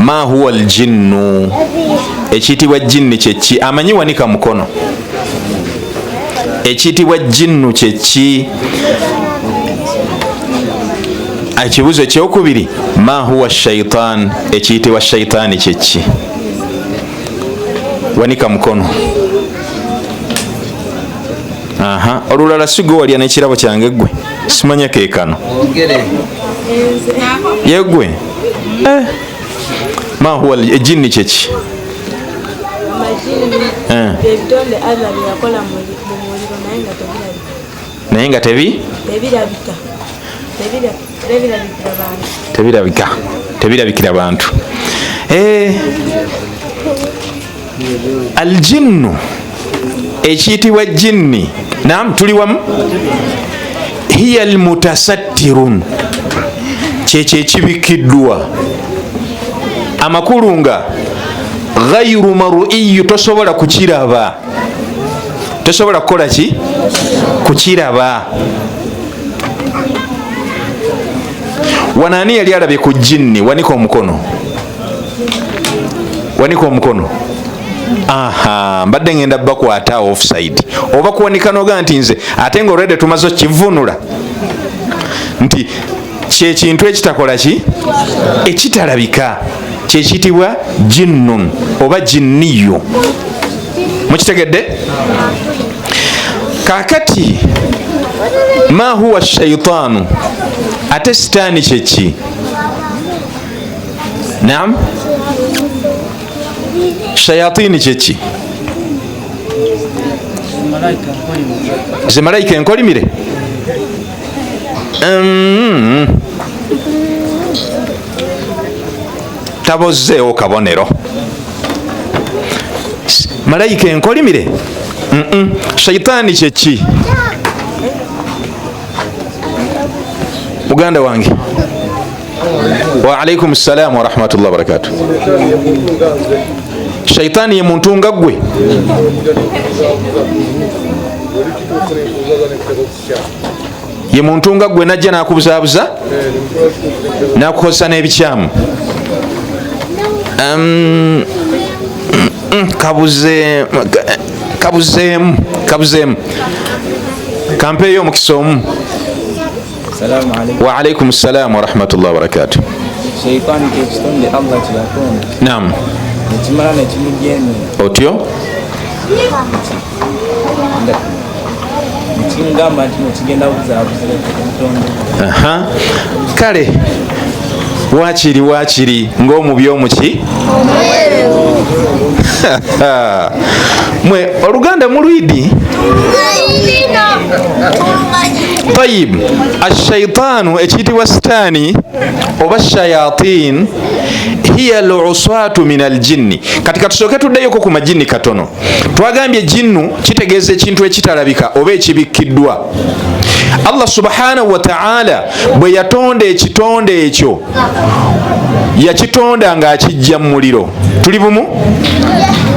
Ma huwa aljinnu, ekiyitibwa jinni kyeki? Amanyi wanika mukono. Ekiyitibwa jinnu kyeki? Ekibuzo ekyokubiri, ma huwa shaitan, ekiyitibwa shaitaani kyeki? Wanika mukono. Aha, olulala sigwe walya n'ekirabo kyange gwe simanya kekano yegwe eh. Ma huwa ejinni kyeki? Eh. Naye nga tebirabika, tebirabikira bantu. Eh. Aljinnu, ekiyitibwa jinni, nam tuli wamu, hiya almutasattirun, kyekyo ekibikiddwa, amakulu nga ghairu maruiyu, tosobola kukiraba, tosobola kukola ki kukiraba. Wano ani yali alabye ku jinni? Wanika omukono, wanika omukono. Aha, mbadde ngenda bakwata offside oba kuwanika noga nti nze ate nga olwedde tumaze okivunula nti kyekintu ekitakola ki, ekitalabika, kyekiyitibwa jinnun oba jinniyu. Mukitegedde? Kakati ma huwa shaitaanu, ate sitaani kyeki? Naam, shayatini kyeki? Ze malayika enkolimire. Tabozeewo kabonero malayika enkolimire. Shaitaani kyeki? Muganda wange, wa alaikum salam warahmatullahi wabarakatuh. Shaitaani ye muntu nga ggwe, ye muntu nga ggwe, najja n'akubuzaabuza n'akukozesa n'ebikyamu. Kabuzeemu, kabuzeemu, kampeeyo omukisa omu. Wa alaikum salam warahmatullahi wabarakatuh. Shaitaani kyekitonde Allah kyeyatonda. Naam. Nekimala nekimujemera. Otyo. Nekimugamba nti nekigenda buzaabuza obutonde. Aha. Kale wakiri wakiri ng'omubi omuki mwe oluganda mulwidi. Tayib, ashaitaanu ekiyitibwa sitaani oba shayatin hiya luswatu min aljinni. Kati katusooke tuddeyoko ku majinni katono. Twagambye jinnu kitegeeza ekintu ekitalabika oba ekibikkiddwa. Allah subhanahu wa ta'ala bwe yatonda ekitonde ekyo, yakitonda ng'akijja mu muliro. Tuli bumu?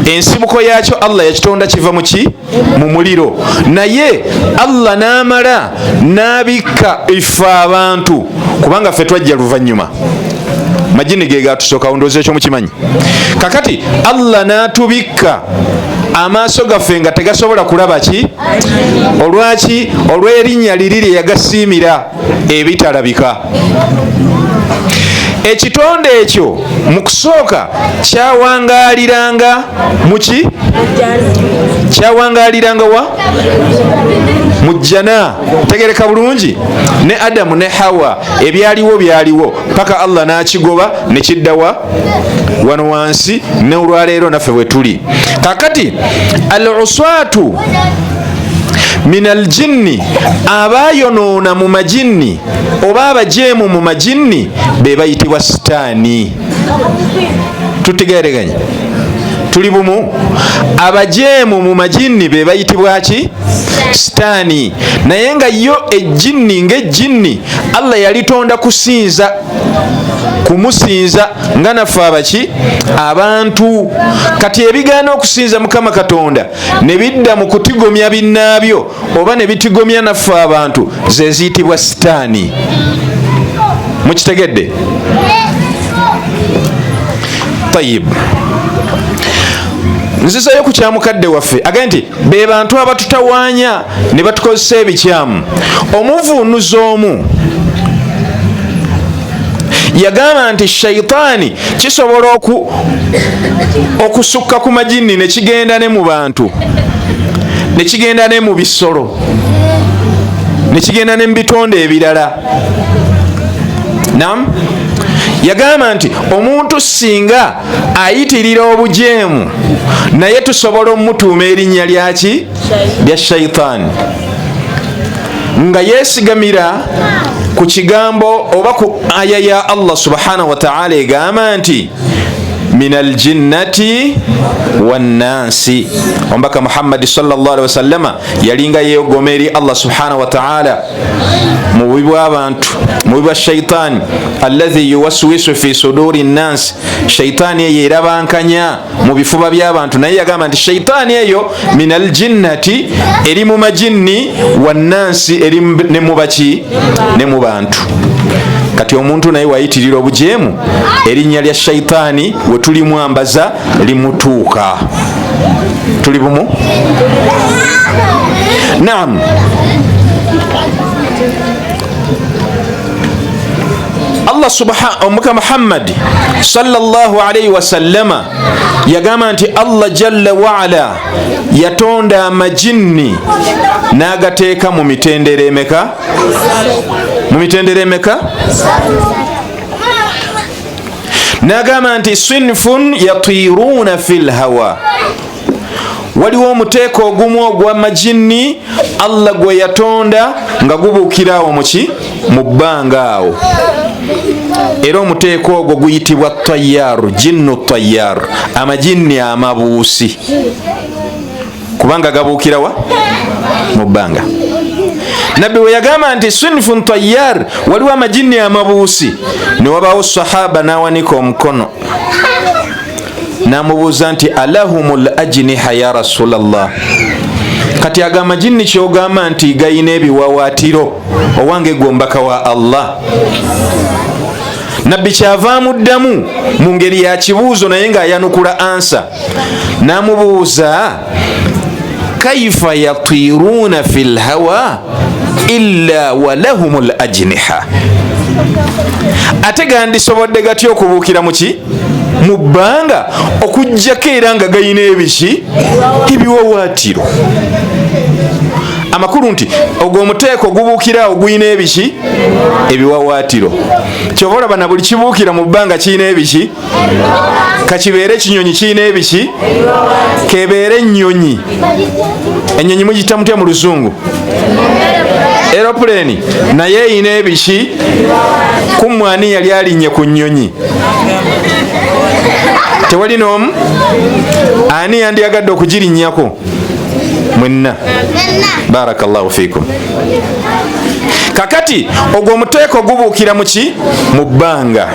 Ensibuko yakyo Allah yakitonda kiva mu ki? Mu muliro. Naye Allah n'amala n'abikka ife abantu, kubanga ffe twajja luvannyuma, majini ge gatusooka, ndowooza ekyo mukimanyi. Kakati Allah n'atubikka amaaso gaffe nga tegasobola kulaba ki? Olwaki? Olw'erinnya liri lye yagasiimira ebitalabika. Ekitonde ekyo mu kusooka kyawangaliranga muki? Kyawangaliranga wa? Mu jjana. Tegereka bulungi, ne Adamu ne Hawa ebyaliwo byaliwo paka Allah n'akigoba ne kiddawa wano wansi, ne olwaleero naffe bwe tuli. Kakati al-uswatu min aljinni, abayonoona mu majinni oba abajeemu mu majinni be bayitibwa sitaani. Tutegereganye, tuli bumu? Abajeemu mu majinni be bayitibwa ki? Sitaani. Naye nga yo ejjinni ng'ejjinni Allah yalitonda kusinza, kumusinza nga naffe abaki abantu. Kati ebigaana okusinza Mukama Katonda ne bidda mu kutigomya binnaabyo oba ne bitigomya naffe abantu, ze ziyitibwa sitaani. Mukitegedde? Tayib, nzizayo ku kyamukadde waffe agambye nti be bantu abatutawaanya ne batukozesa ebikyamu. Omuvuunuzi omu yagamba nti shaitaani kisobola okusukka ku majinni ne kigenda ne mu bantu, ne kigenda ne mu bisolo, ne kigenda ne mu bitonde ebirala. Nam yagamba nti omuntu singa ayitirira obujeemu naye tusobola omutuuma erinnya lyaki? Lya shaitaani, nga yeesigamira ku kigambo oba ku aya ya Allah subhanahu wa ta'ala egamba nti min aljinnati wannansi. Omubaka Muhammadi sallallahu alaihi wasallama yalinga yeegoma eri Allah subhanahu wa ta'ala mu bubi bw'abantu, mu bubi bwa shaitaani alladhi yuwaswisu fi suduri nnansi, shaitaani eyo erabankanya mu bifuba by'abantu. Naye yagamba nti shaitaani eyo min aljinnati, eri mu majinni, wannansi, eri ne mu baki? Ne mu bantu. Kati omuntu naye wayitirira obujeemu, erinnya lya shaitaani we tulimwambaza limutuuka. Tuli bumu? Naam. Allah subhanahu omuka Muhammad sallallahu alayhi wasallama yagamba nti Allah jalla waala yatonda amajinni n'agateeka mu mitendera emeka? Mu mitendera emeka? N'agamba nti sinfun yatiruuna fi lhawa, waliwo omuteeko ogumu ogw'amajinni Allah gwe yatonda nga gubuukira awo muki? Mu bbanga awo. Era omuteeko ogwo guyitibwa tayaru, jinnu tayaru, amajinni amabuusi, kubanga gabuukira wa? Mu bbanga. Nabbi we yagamba nti sinfun tayar, waliwo amajinni amabuusi, ne wabaawo sahaba n'awanika omukono n'amubuuza nti alahumul ajniha ya Rasulallah, kati ago amajinni kyogamba nti gayina ebiwawaatiro, owange gwe omubaka wa Allah? Nabbi kyava amuddamu mu ngeri ya kibuuzo naye ng'ayanukula ansa, n'amubuuza kaifa yatiruuna fi lhawa illa walahum lajniha, ate gandisobodde gatya okubuukira muki? Mu bbanga, okuggyako era nga gayina ebiki? Ebiwawaatiro. Amakulu nti ogwo omuteeko gubuukira awo guyina ebiki? Ebiwawaatiro. Kyova olaba na buli kibuukira mu bbanga kirina ebiki? Kakibeere ekinyonyi kirina ebiki? Kebeere ennyonyi. Ennyonyi mugiyita mutya mu luzungu? Aeroplane naye eyina ebiki? Kummwe ani yali alinnye ku nnyonyi? Tewali n'omu? Ani yandiyagadde okugirinnyako? Mwenna. Barakallahu fikum. Kakati ogwo omuteeko gubuukira muki? Mu bbanga.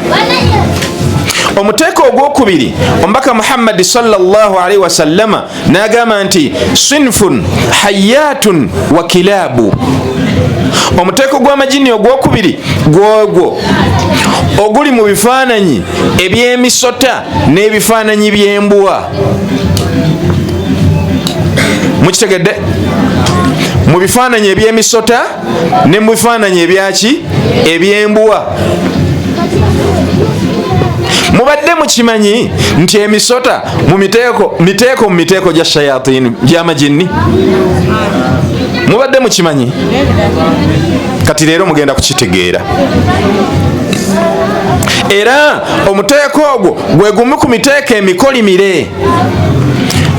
Omuteeko ogwokubiri omubaka Muhammadi sallallahu alaihi wasallama n'agamba nti sinfun hayatun wa kilaabu. Omuteeko gw'amajinni ogwokubiri gwogwo oguli mu bifaananyi eby'emisota n'ebifaananyi by'embwa. Mukitegedde? Mu bifaananyi eby'emisota ne mu bifaananyi ebyaki? Eby'embwa. Mubadde mukimanyi nti emisota mu miteeko mu miteeko gya shayatini gy'amajinni? Mubadde mukimanyi? Kati leero mugenda kukitegeera. Era omuteeko ogwo gwe gumu ku miteeko emikolimire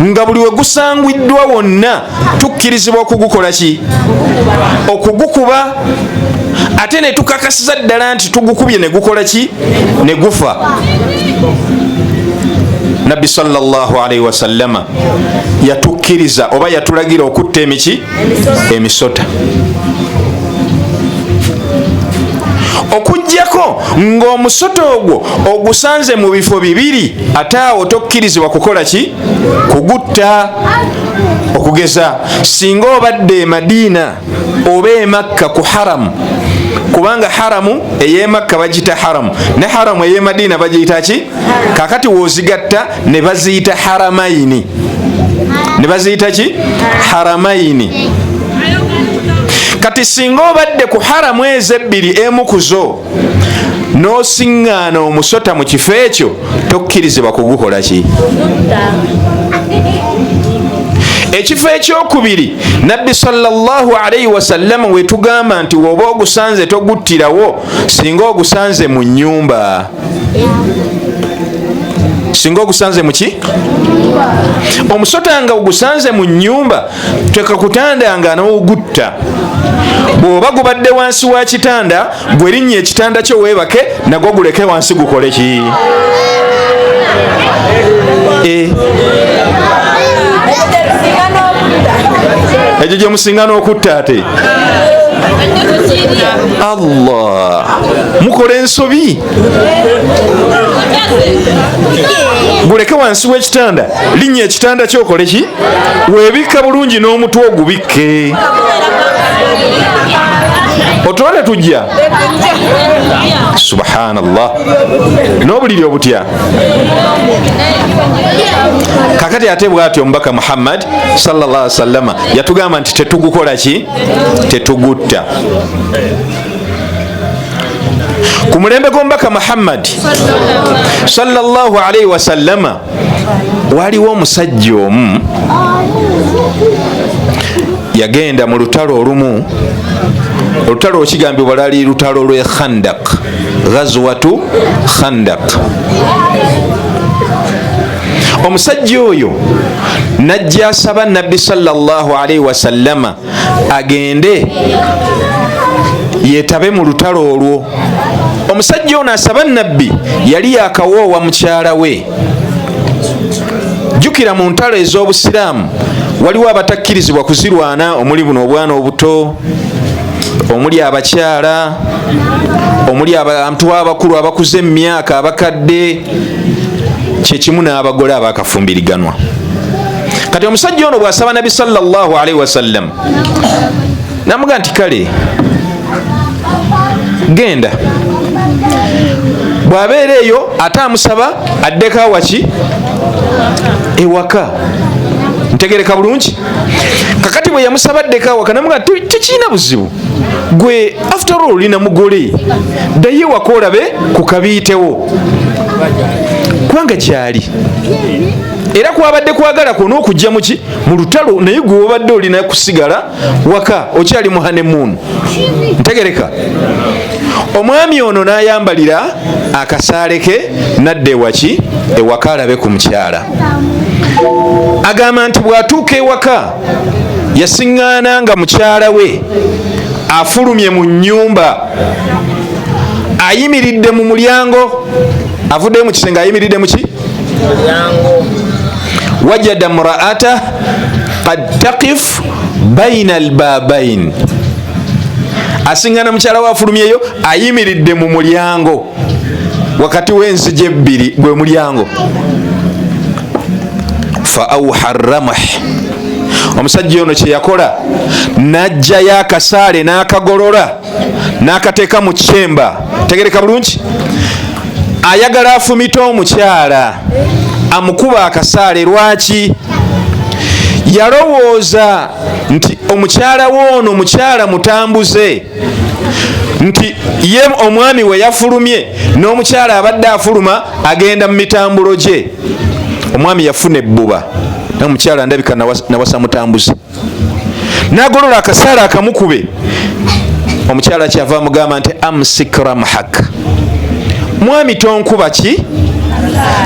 nga buli we gusangiddwa wonna tukkirizibwa okugukola ki? Okugukuba, ate ne tukakasiza ddala nti tugukubye ne gukola ki? Ne gufa. Nabbi sallallahu alaihi wasallama yatukkiriza oba yatulagira okutta emiki? Emisota. Okuggyako ng'omusota ogwo ogusanze mu bifo bibiri, ate awo tokkirizibwa kukola ki? Kugutta. Okugeza singa obadde e Madiina oba e Makka ku haramu, Kubanga haramu ey'emakka bagiyita haramu, ne haramu ey'emadiina bagiyita ki? Kakati wozigatta ne baziyita haramaini, ne baziyita ki? Haramaini. Kati singa obadde ku haramu ezo ebbiri, emu ku zo n'osiŋŋaana omusota mu kifo ekyo, tokkirizibwa kugukola ki? Ekifo ekyokubiri, Nabbi sallallahu alaihi wasallama wetugamba nti woba ogusanze toguttirawo, singa ogusanze mu nyumba, singa ogusanze muki? Omusota nga ogusanze mu nyumba, tekakutandanga n'ogutta. Bw'oba gubadde wansi wa kitanda, gwe linnya ekitanda kyo weebake nagwo, guleke wansi gukole ki? E. Ekyo gye musinga n'okutta. Ate Allah, mukola ensobi. Guleke wansi w'ekitanda, linnya ekitanda kyokole ki? Weebikka bulungi n'omutwe ogubikke, otulo tetujja. Subhanallah, n'obuliri obutya. Kakati ate bwatyo omubaka Muhammad sallallahu sallama yatugamba nti tetugukola ki? Tetugutta. Ku mulembe gw'omubaka Muhammad sallallahu alaihi wasallama, waliwo omusajja omu yagenda mu lutalo olumu. Olutalo okigambibwa lwali lutalo lwe Khandak, ghazwatu Khandak. Omusajja oyo najja asaba Nabbi sallallahu alaihi wasallama agende yetabe mu lutalo olwo. Omusajja ono asaba Nabbi yali yakawoowa mukyala we. Jjukira, mu ntalo ez'obusiraamu waliwo abatakkirizibwa kuzirwana, omuli buno obwana obuto, omuli abakyala, omuli abantu abakulu abakuze emyaka, abakadde, kyekimu n'abagole abakafumbiriganwa. Kati omusajja ono bw'asaba Nabi sallallahu alaihi wasallam, namuga nti kale genda. Bw'abeera eyo ate amusaba addeko awaki? Ewaka. Ntegereka bulungi? Kakati bwe yamusaba addeko awaka, namuga tekirina buzibu, gwe after all olina mugole, ddayo ewaka olabe ku kabiitewo, kubanga kyali era kwabadde kwagala kwona okujja muki? Mu lutalo, naye gwe wobadde olina kusigala waka, okyali mu honeymoon. Ntegereka? Omwami ono n'ayambalira akasaale ke nadda ewaki? Ewaka alabe ku mukyala. Agamba nti bw'atuuka ewaka, yasiŋŋaana nga mukyala we afulumye mu nnyumba, ayimiridde mu mulyango, avuddeyo mu kisenge, ayimiridde muki? Wajada mraata qad taqif baina albabain. Asiŋŋana mukyala we afulumyeyo, ayimiridde mu mulyango, wakati w'enzigi ebbiri gwe mulyango. Fa auha ramah, omusajja ono kyeyakola, najjayo akasaale n'akagolola n'akateeka mu kyemba. Tegereka bulungi, ayagala afumite omukyala, amukuba akasaale. Lwaki? Yalowooza nti omukyala woono mukyala mutambuze, nti ye omwami we yafulumye n'omukyala abadde afuluma agenda mu mitambulo gye. Omwami yafuna ebbuba, nomukyala ndabika nawasa mutambuze, nagolola akasaala akamukube. Omukyala kyava amugamba nti amsik ramhak, mwami tonkuba ki?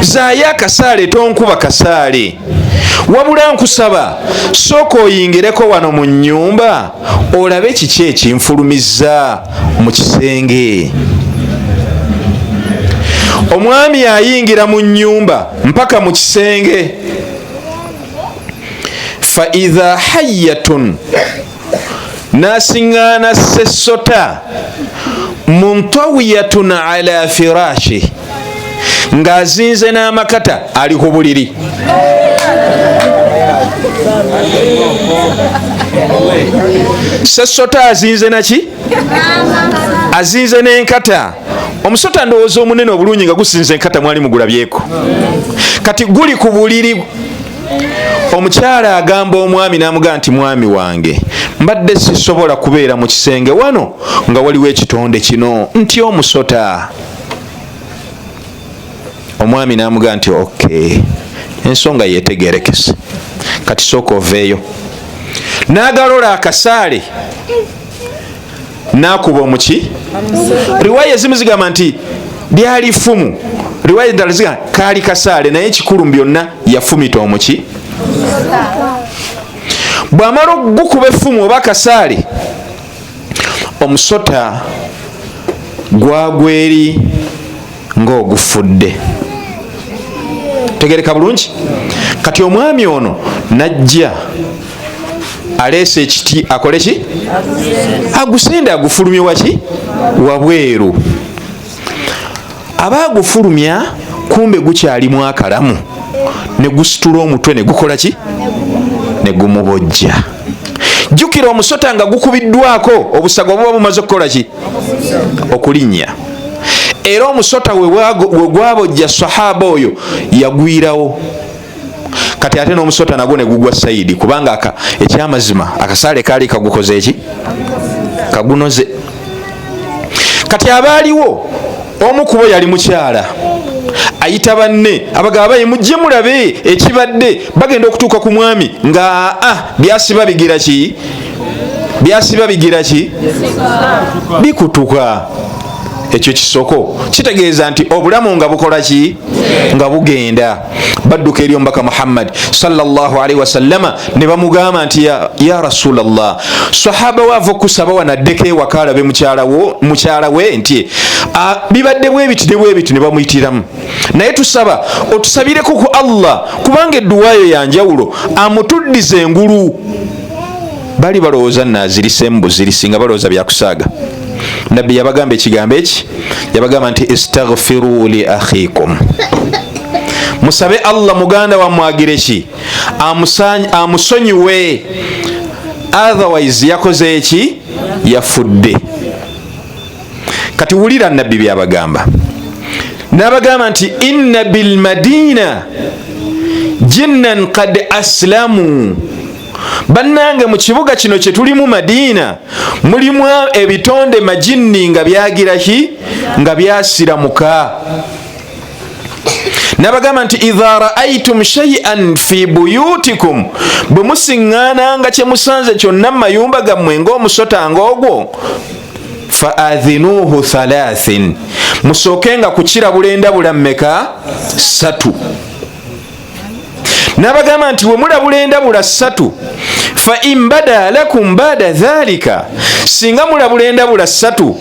Zaayo akasaale, tonkuba kasaale, wabula nkusaba sooka oyingireko wano mu nyumba olabe kiki ekinfulumiza mu kisenge. Omwami ayingira mu nyumba mpaka mu kisenge, fa idha hayatun, nasiŋŋaana sessota muntawiyatun ala firashi, ng'azinze n'amakata, ali ku buliri. Sessota azinze naki? Azinze n'enkata. Omusota ndowooza omunene obulungi nga gusinze enkata mwali mugulabyeko. Kati guli ku buliri. Omukyala agamba omwami n'amugamba nti mwami wange, mbadde sisobola kubeera mu kisenge wano nga waliwo ekitonde kino nti omusota. Omwami n'amugamba nti okay, ensonga yetegerekese, kati sooka oveeyo. N'agalola akasaale n'akuba omuki. Riwaya ezimu zigamba nti lyali ffumu, riwaya endala zigamba kaali kasaale, naye ekikulu mu byonna yafumita omuki. Bw'amala okugukuba effumu oba akasaale, omusota gwagwa eri ng'ogufudde. Tegereka bulungi. Kati omwami ono najja aleese ekiti akole ki? Agusende agufulumye waki? Wabweru. Aba agufulumya, kumbe gukyalimu akalamu, ne gusitula omutwe ne gukola ki? Ne gumubojja. Jjukira omusota nga gukubiddwako obusago buba bumaze okukola ki? Okulinnya. Era omusota we gwabojja sahaba oyo yagwirawo. Kati ate n'omusota nagwo ne gugwa sayidi, kubanga ekyamazima akasaale kaali kagukoze eki? Kagunoze. Kati abaaliwo omu kubo yali mukyala ayita banne abagaba baye mujje mulabe ekibadde. Bagenda okutuuka ku mwami nga byasiba bigira ki? Byasiba bigira ki? Bikutuka. Ekyo kisoko kitegeeza nti obulamu nga bukola ki? Nga bugenda. Badduka eri omubaka Muhammad sallallahu alaihi wasallama ne bamugamba nti ya Rasulallah, sahaba waava okusaba wanaddeko ewaka alabe mukyala we nti bibadde bwebiti ne bwebiti, ne bamuyitiramu. Naye tusaba otusabireko ku Allah, kubanga edduwaayo yanjawulo, amutuddize engulu. Bali balowooza naazirise mubuzirisi, nga balowooza byakusaaga. Nabbi yabagamba ekigambo eki, yabagamba nti istaghfiru li akhikum, musabe Allah muganda wammwe agire ki? Amusonyiwe, otherwise yakoze eki? Yafudde. Kati wulira nabbi byabagamba, nabagamba nti inna bilmadina jinnan qad aslamu. Bannange mu kibuga kino kye tulimu Madina mulimu ebitonde majinni nga byagira ki? Nga byasiramuka. Nabagamba nti idha raaitum shay'an fi buyutikum, bwe musiŋŋaananga kye musanze kyonna mu mayumba gammwe ng'omusota ng'ogwo, fa adhinuuhu thalathin, musooke nga kukirabula endabula mmeka? 3. Nabagamba nti bwe mulabula endabula 3, fa in bada lakum bada dhalika, singa mulabula endabula 3,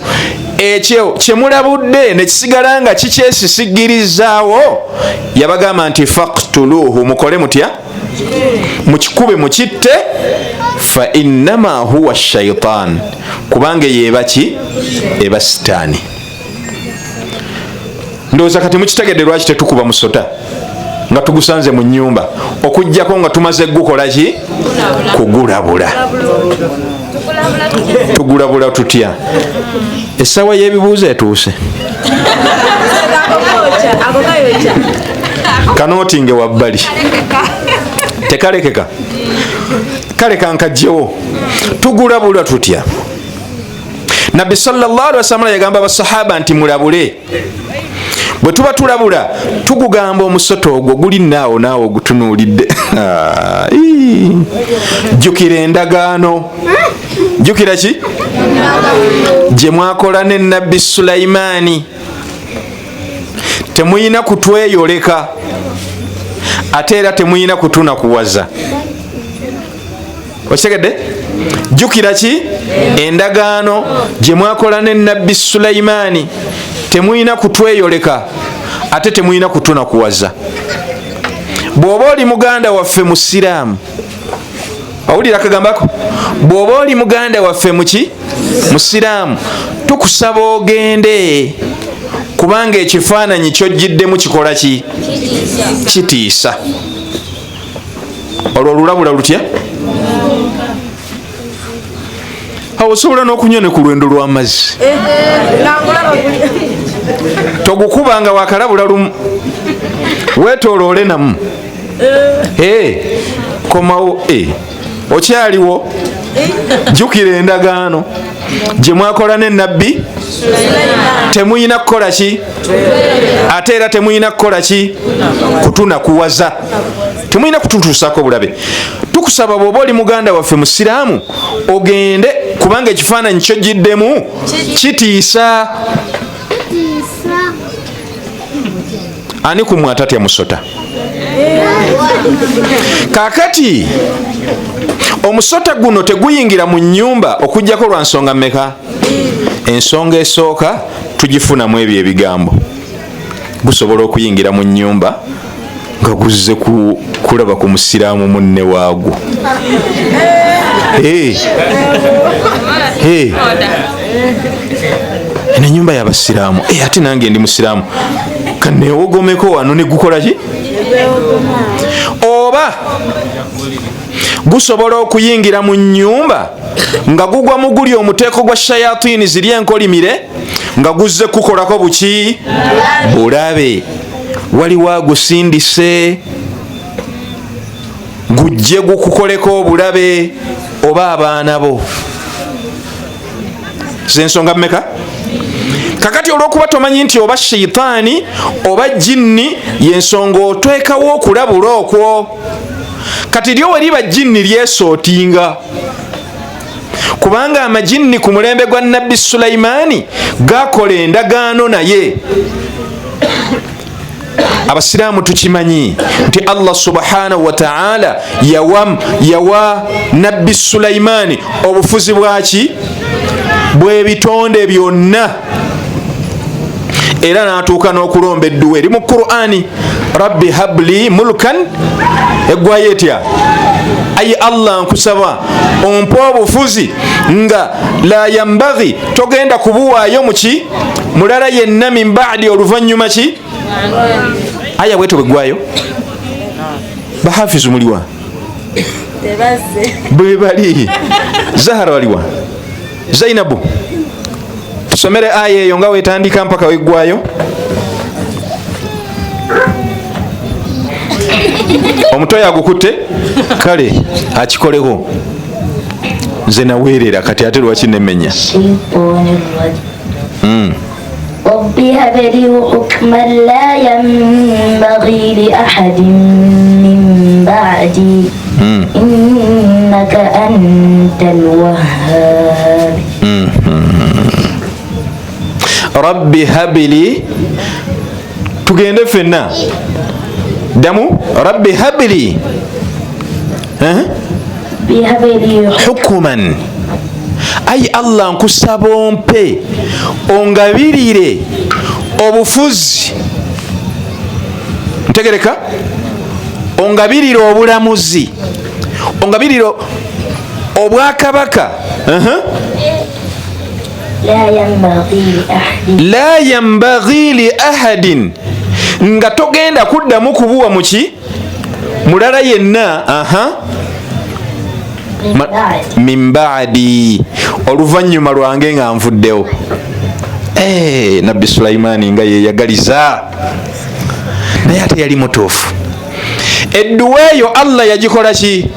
ekyo kye mulabudde ne kisigala nga kikyesisigirizaawo, yabagamba nti faqtuluhu, mukole mutya? Mukikube mukitte, fa innama huwa shaitan, kubanga yeba ki? Eba sitaani. Ndowooza kati mukitegedde lwaki tetukuba musota nga tugusanze mu nnyumba, okuggyako nga tumaze gukola ki? Kugulabula. Tugulabula tutya? Essaawa y'ebibuuzo etuuse. Kanootinge wabbali tekalekeka, kale kankajjewo. Tugulabula tutya? Nabbi sallallahu alaihi wasallam yagamba abasahaba nti mulabule. Bwe tuba tulabula tugugamba omusota ogwo guli naawo naawe ogutunuulidde. Jjukira endagaano, jjukira ki gye mwakola ne Nabbi Sulaimaani. Temuyina kutweyoleka, ate era temuyina kutunakuwaza. Okitegedde? Jjukira ki endagaano gye mwakola ne Nabbi Sulaimaani. Temuyina kutweyoleka, ate temuyina kutunakuwaza. Bw'oba oli muganda waffe musiraamu, owulira akagambako? Bw'oba oli muganda waffe muki? Musiraamu, tukusaba ogende, kubanga ekifaananyi ky'ojjiddemu kikola ki? Kitiisa. Olwo olulabula lutya? Awo osobola n'okunywa ne ku lwendo lw'amazzi. Togukuba nga wakalabula lumu, weetooloole namu. Komawo, okyaliwo, jjukira endagaano gye mwakola ne Nabbi. Temuyina kukola ki? Ate era temuyina kukola ki? Kutunakuwaza, temuyina kututuusaako bulabe. Tukusaba bw'oba oli muganda waffe musiraamu ogende, kubanga ekifaananyi kyogiddemu kitiisa. Ani kumwe atatya musota? Kakati omusota guno teguyingira mu nyumba okujjako lwa nsonga mmeka? Ensonga esooka tugifunamu ebyo ebigambo. Gusobola okuyingira mu nyumba nga guzze kulaba ku musiraamu munne waagwo. Eno enyumba y'abasiraamu, ate nange ndi musiraamu, kanewogomeko wano ne gukola ki? Oba gusobola okuyingira mu nyumba nga gugwa mu guli omuteeko gwa shayatini ziri enkolimire, nga guzze kukolako buki? Bulabe. Waliwo agusindise gujje gukukoleko obulabe oba abaana bo. Zensonga mmeka? Kakati olwokuba tomanyi nti oba sheitaani oba jinni, yensonga otwekawo okulabula okwo. Kati lyo weriba jinni lyesootinga, kubanga amajinni ku mulembe gwa Nabbi Sulaimaani gakola endagaano naye. Abasiraamu tukimanyi nti Allah subhanahu wa ta'ala yawa Nabbi Sulaimaani obufuzi bwaki? Bw'ebitonde byonna, era n'atuuka n'okulomba edduwa eri mu Qur'ani, rabbi habli mulkan, eggwayo etya? Ayi Allah, nkusaba ompe obufuzi nga la yambaghi, togenda kubuwaayo muki mulala yenna, min ba'di, oluvannyuma ki? Aya bwetyo bweggwayo. Bahafizu muliwa? Bwebali. Zahara waliwa? Zainabu, tusomere aya eyo nga wetandika mpaka weggwayo. Omuto yagukutte, kale akikolewo. Nze naweerera kati ate lwaki nemenya? رب هب لي حكما لا ينبغي لأحد من بعدي إنك أنت الوهاب. Rabbi habili, tugende ffenna ddamu, rabbi habili رب هب لي hukuman, ayi Allah nkusaba ompe ongabirire obufuzi, ntegereka, ongabirire obulamuzi, ongabirire obwakabaka. لا ينبغي لأحد La yambaghi li ahadin, nga togenda kuddamu kubuwa muki mulala yenna. من بعدي Min baadi, oluvannyuma lwange nga nvuddewo. Nabbi Sulaimaani nga yeyagaliza, naye ate yali mutuufu. Edduwa eyo Allah yagikola ki?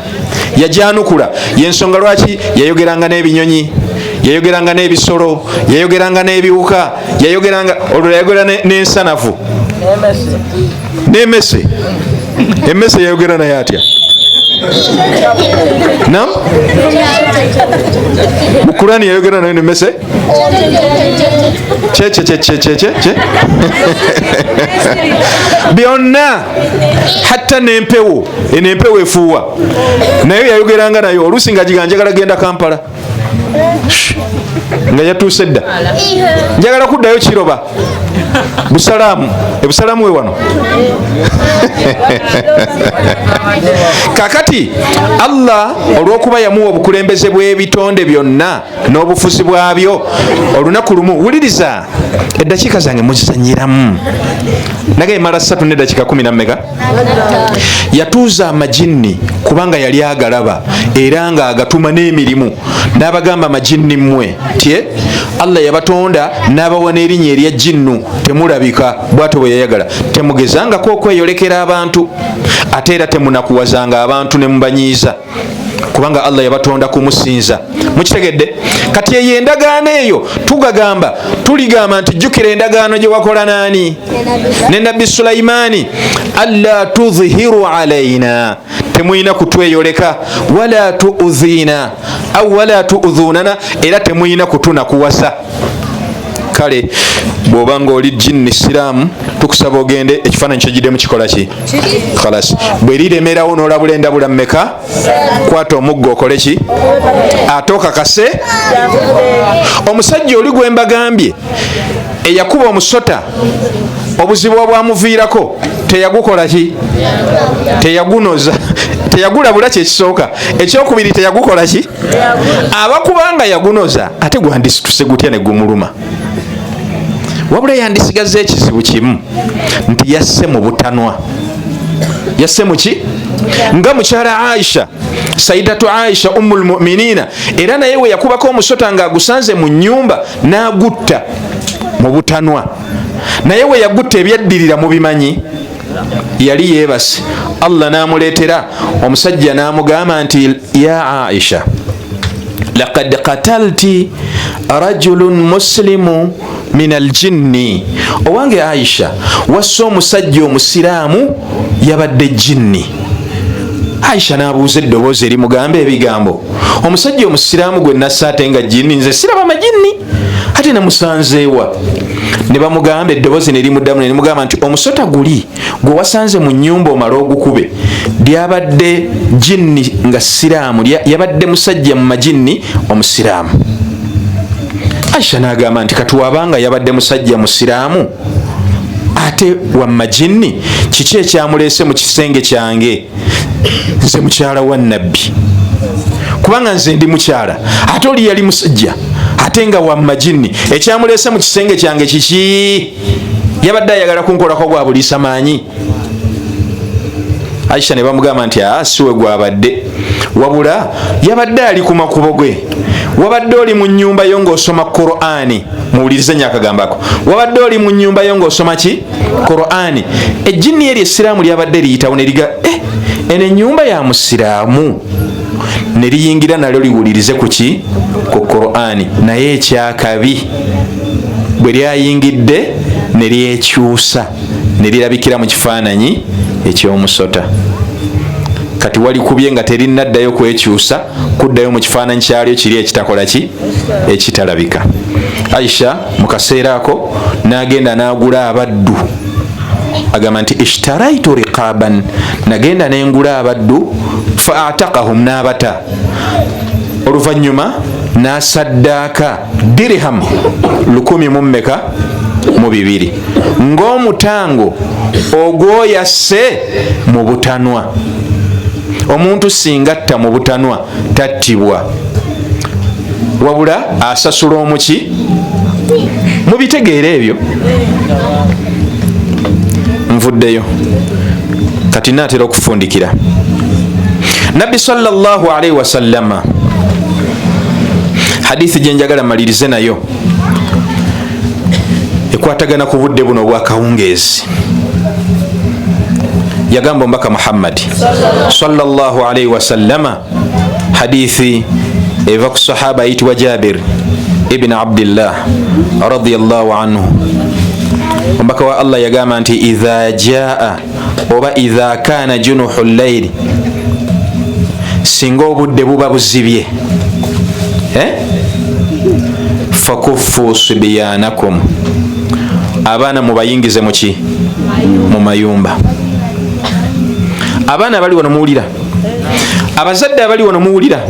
Yajanukula. Yensonga lwaki yayogeranga n'ebinyonyi, yayogeranga n'ebisolo, yayogeranga n'ebiwuka, yayogeranga olwo yayogera n'ensanafu n'emmese. Emmese yayogera naye atya? Nam mu Kurani yayogera nayo nemmese kyekyekyekyekyekye byonna, hatta n'empewo. Eno empewo efuuwa nayo yayogeranga nayo. Oluusi nga giga njagala genda Kampala, nga yatuuse dda, njagala kuddayo Kiroba Busalaamu, ebusalaamu we wano. Kakati Allah olw'okuba yamuwa obukulembeze bw'ebitonde byonna n'obufuzi bwabyo, olunaku lumu, wuliriza, eddakiika zange muzizanyiramu nagaye mala 3 n'eddakiika 10 na mmeka. Yatuuza amajinni kubanga yali agalaba era nga agatuma n'emirimu n'abaga N'abagamba, majinni mmwe, tye Allah yabatonda n'abawa n'erinnya erya jinnu, temulabika, bwatyo bwe yayagala. Temugezangako okweyolekera abantu, ate era temunakuwazanga abantu ne mubanyiiza, kubanga Allah yabatonda kumusinza. Mukitegedde? Kati eyo endagaano eyo tugagamba, tuligamba nti jjukira endagaano gye wakola naani? Ne Nabbi Sulaimaani. Alla tudhihiru alaina, temulina kutweyoleka, wala tuudhina au wala tuudhunana, era temulina kutunakuwaza. Kale bw'oba nga oli jinni siraamu, tukusaba ogende ekifaananyi kyegiddemu kikola ki? Khalas, bwe liremerawo n'olabula endabula mmeka, kwata omuggo okole ki? Ate okakase omusajja oli gwe mbagambye eyakuba omusota, obuzibu obwamuviirako teyagukola ki? Teyagunoza, teyagulabula, kyekisooka. Ekyokubiri, teyagukola ki? Abakubanga yagunoza, ate gwandisituse gutya ne gumuluma? Wabula yandisigaza ekizibu kimu nti yasse mu butanwa. Yasse muki? Nga mukyala Aisha, Saidatu Aisha ummu lmuminina, era naye we yakubako omusota ng'agusanze mu nyumba n'agutta mu butanwa. Naye we yagutta, ebyaddirira mubimanyi. Yali yeebase, Allah n'amuleetera omusajja n'amugamba nti, ya Aisha, laqad qatalti rajulun muslimu min aljinni. Owange Aisha, wasse omusajja omusiraamu, yabadde jinni. Aisha n'abuuza eddoboozi erimugamba ebigambo, omusajja omusiraamu gwe nassa ate nga jinni? Nze siraba majinni, ate namusanzeewa? Ne bamugamba, eddoboozi ne limuddamu ne limugamba nti omusota guli gwe wasanze mu nnyumba omale ogukube, lyabadde jinni nga siraamu, yabadde musajja mu majinni omusiraamu. Aisha n'agamba nti katuwabanga yabadde musajja musiraamu ate wa majinni, kiki ekyamuleese mu kisenge kyange, nze mukyala wa Nabbi? Kubanga nze ndi mukyala, ate oli yali musajja ate nga wa majinni, ekyamuleese mu kisenge kyange kiki? Yabadde ayagala kunkolako gwa buliisa maanyi? Aisha ne bamugamba nti aa, siwe gwabadde, wabula yabadde ali ku makubo gwe. Wabadde oli mu nyumba yo ng'osoma Qur'ani. Muwulirize nyo akagambako. Wabadde oli mu nyumba yo ng'osoma ki? Qur'ani. Ejjinni eryo essiraamu lyabadde liyitawo ne liga, eh, eno ennyumba ya musiraamu, ne liyingira nalyo liwulirize ku ki? Ku Qur'ani. Naye ekyakabi, bwe lyayingidde ne lyekyusa ne lirabikira mu kifaananyi ekyomusota. Kati walikubye nga terinaddayo kwekyusa kuddayo mu kifaananyi kyalyo kiri ekitakola ki? Ekitalabika. Aisha mu kaseera ako n'agenda n'agula abaddu. Agamba nti ishtaraitu riqaban, nagenda nengula abaddu, fa atakahum, n'abata. Oluvannyuma n'asaddaaka dirham 1000 mu mmeka? Mu 2, ng'omutango ogwoyasse mu butanwa. Omuntu singa atta mu butanwa tattibwa, wabula asasula omuki. Mubitegeera ebyo? Nvuddeyo, kati naatera okufundikira. Nabbi sallallahu alaihi wasallama, hadithi gyenjagala malirize nayo ekwatagana ku budde buno obwakawungeezi. Yagamba omubaka Muhammadi sallallahu alaihi wasallama, hadithi eva ku sahaba ayitibwa Jabir ibni Abdillah radiallahu anhu. Omubaka wa Allah yagamba nti idha jaa oba idha kana junuhu llaili, singa obudde buba buzibye, fakuffu sibiyanakum, abaana mubayingize muki? Mu mayumba. Abaana abali wano muwulira? Abazadde abali wano muwulira?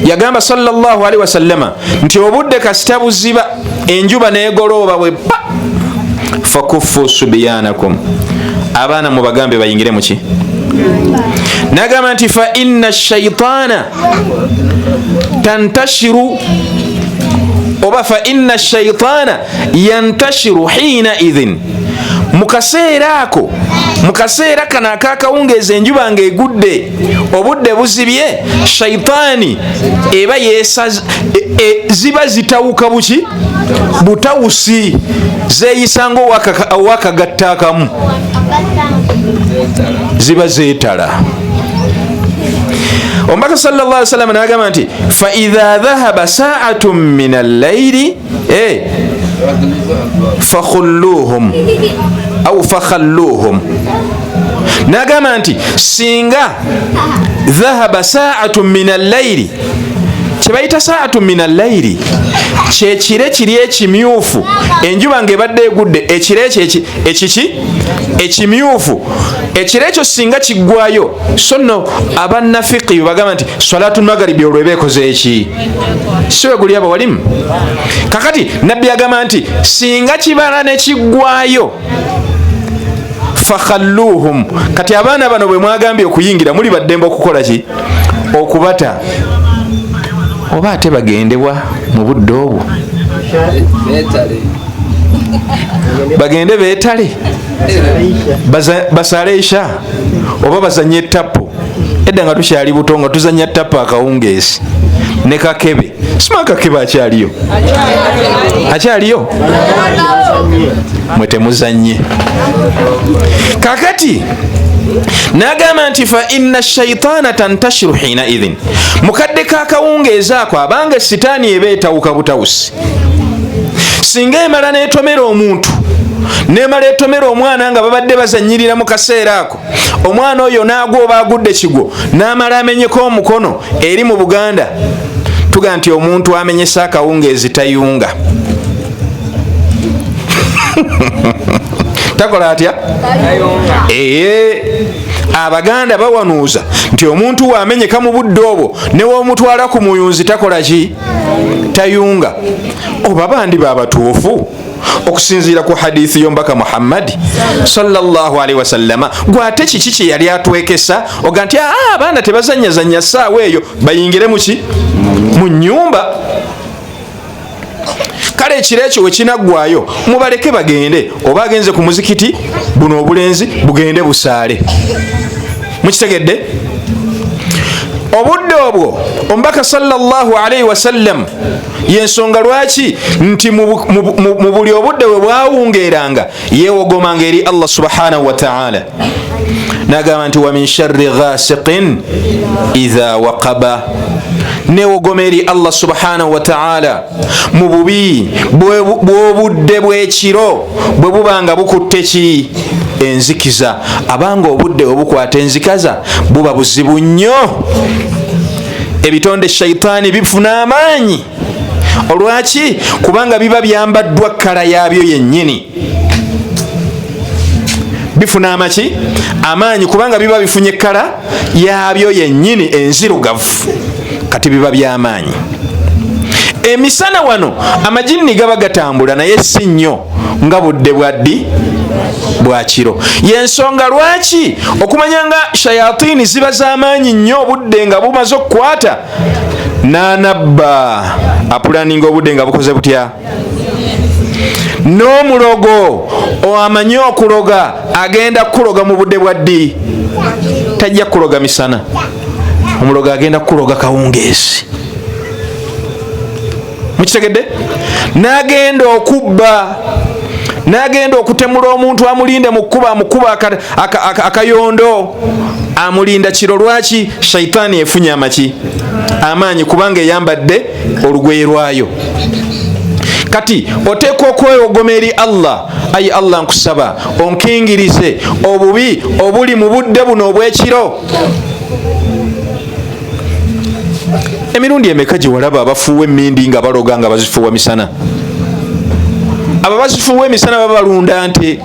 Yagamba sallallahu alaihi wasallama nti obudde kasita buziba, enjuba negolooba bwepa, fakuffu subiyanakum, abaana mubagambe bayingire muki. Nagamba nti fa inna shaitana tantashiru, oba fa inna shaitana yantashiru hina idhin. Mu kaseera ako, mu kaseera kano akakawungeezi, enjuba ng'egudde, obudde buzibye, shaitaani eba yesaze, ziba zitawuka buki butawusi, zeeyisa nga owakagatta akamu, ziba zeetala. Omubaka sallallahu alaihi wasallam n'agamba nti fa idha dhahaba sa'atun min al-layli fakhulluhum au fakhalluhum. N'agamba nti singa dhahaba sa'atun min al-layli, kyebayita sa'atun min al-layli kyekire kiri ekimyufu, enjuba ng'ebadde egudde, ekire ekyo ekiki ekimyufu, ekire ekyo singa kiggwayo. So nno abannafiki bagamba nti salatu magaribi olwo eba ekoze eki, si we guli abawalimu. Kakati nabbi agamba nti singa kibala ne kiggwayo, fakhalluhum, kati abaana bano bwe mwagambye okuyingira muli baddembe okukola ki, okubata, oba ate bagendebwa mu budde obwo, bagende beetale, basale isha oba bazanye tapu. Edda nga tukyali buto nga tuzanya tapu akawungeezi ne kakebe. Sima kakebe akyaliyo? Akyaliyo? Mwe temuzanye. Kakati n'agamba nti fa inna shaitaana tantashiru hina idhin, mukadde kakawungeezi ako abange sitaani eba etawuka butawusi. Singa emala n'etomera omuntu, nemala etomera omwana nga babadde bazanyirira mu kaseera ako, omwana oyo n'agwa oba agudde kigwo n'amala amenyeko omukono. Eri mu Buganda tuga nti omuntu amenyesa akawungeezi tayunga. Takola atya? Abaganda bawanuuza nti omuntu wamenyeka mu budde obwo ne womutwala ku muyunzi takola ki? Tayunga. Oba bandi babatuufu okusinziira ku hadithi y'omubaka Muhammadi sallallahu alaihi wasallama. Gwate kiki kye yali atwekesa oga nti abaana tebazanyazanya ssaawa eyo, bayingire muki? Mu nnyumba. Kale ekiro ekyo we kinaggwayo mubaleke bagende, oba agenze ku muzikiti, buno obulenzi bugende busaale. Mukitegedde? Obudde obwo omubaka sallallahu alaihi wasallam, yensonga lwaki nti mu buli obudde bwe bwawungeeranga yeewogomanga eri Allah subhanahu wa ta'ala, n'agamba nti wa min sharri ghasiqin idha waqaba, newogoma eri Allah subhanahu wa ta'ala mu bubi bw'obudde bw'ekiro bwe buba nga bukutte ki? Enzikiza. Abanga obudde obukwata enzikaza buba buzibu nnyo, ebitonde shaitaani bifuna amaanyi. Olwaki? Kubanga biba byambaddwa kkala yaabyo yennyini, bifuna amaki? Amaanyi, kubanga biba bifunye kkala yaabyo yennyini enzirugavu, kati biba byamaanyi. Emisana wano amajinni gaba gatambula naye si nnyo nga budde bwa ddi? Bwa kiro. Yensonga lwaki okumanya nga shayatini ziba z'amaanyi nnyo obudde nga bumaze okukwata, n'anabba apulaninga obudde nga bukoze butya. N'omulogo amanyi okuloga agenda kukuloga mu budde bwa ddi? Tajja kukuloga misana, omulogo agenda kukuloga kawungeezi. Mukitegedde? N'agenda okubba, n'agenda okutemula omuntu, amulinde mu kkuba, amukuba akayondo, amulinda kiro. Lwaki? Shaitaani efunye amaki? Amaanyi, kubanga eyambadde olugoye lwayo. Kati oteekwa okwewogoma eri Allah. Ayi Allah, nkusaba onkingirize obubi obuli mu budde buno obw'ekiro. Emirundi emeka gye walaba abafuuwa emmindi nga baloga nga bazifuuwa misana? Abo bazifuuwa emisana baba balunda nte,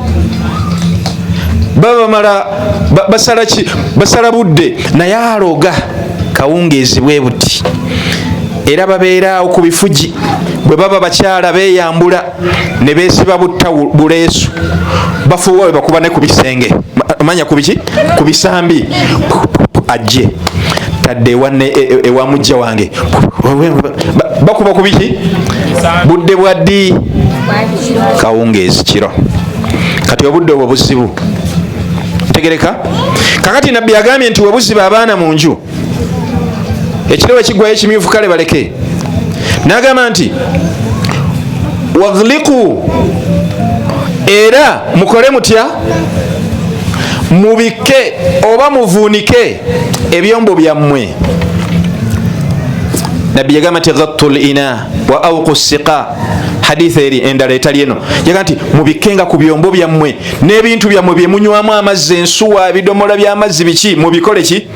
baba bamala basala ki? Basala budde, naye aloga kawungeezi bwe buti. Era babeera awo ku bifugi, bwe baba bakyala beeyambula ne beesiba butta buleesu, bafuuwa bwe bakuba ne ku bisenge, manya ku biki? Ku bisambi. Ajje tadde ewa mujja wange, bakuba ku biki? Budde bwa ddi? Kawungeezi kiro. Kati obudde obwo buzibu, ntegereka. Kakati Nabbi agambye nti webuziba abaana mu nju ekiro wekigwayo ekimyufu, kale baleke. Nagamba nti waghliku, era mukole mutya? Mubikke oba muvuunike ebyombo byammwe. Nabbi yagamba nti ghattu lina wa auqu siqa. Haditha eri endala etali eno yaga nti mubikkenga ku byombo byammwe n'ebintu byammwe byemunywamu amazzi, ensuwa, ebidomola by'amazzi, biki, mubikole ki?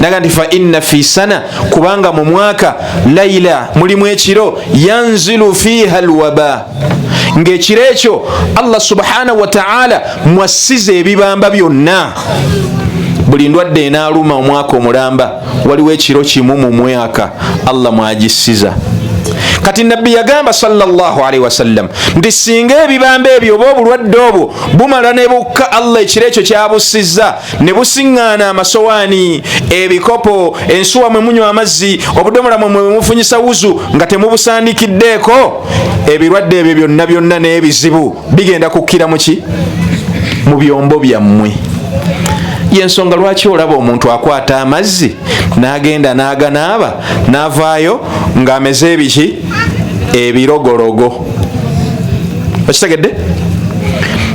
Naga nti fa inna fi sana, kubanga mu mwaka laila mulimu ekiro yanzilu fiha alwaba, ng'ekiro ekyo Allah subhanahu wataala mwassiza ebibamba byonna. Buli ndwadde enaaluma omwaka omulamba, waliwo ekiro kimu mu mwaka Allah mwagisiza. Kati Nabbi yagamba sallallahu alaihi wasallam nti singa ebibamba ebyo oba obulwadde obwo bumala ne bukka, Allah ekiro ekyo kyabussizza ne busiŋŋaana amasowaani, ebikopo, ensuwa mwe munywa amazzi, obudomola mwe mwe mufunyisa wuzu, nga temubusaanikiddeeko, ebirwadde ebyo byonna byonna n'ebizibu bigenda kukkira muki? Mu byombo byammwe. Yensonga lwaki olaba omuntu akwata amazzi n'agenda n'aganaaba n'avaayo ng'ameze ebiki? Ebirogologo. Okitegedde?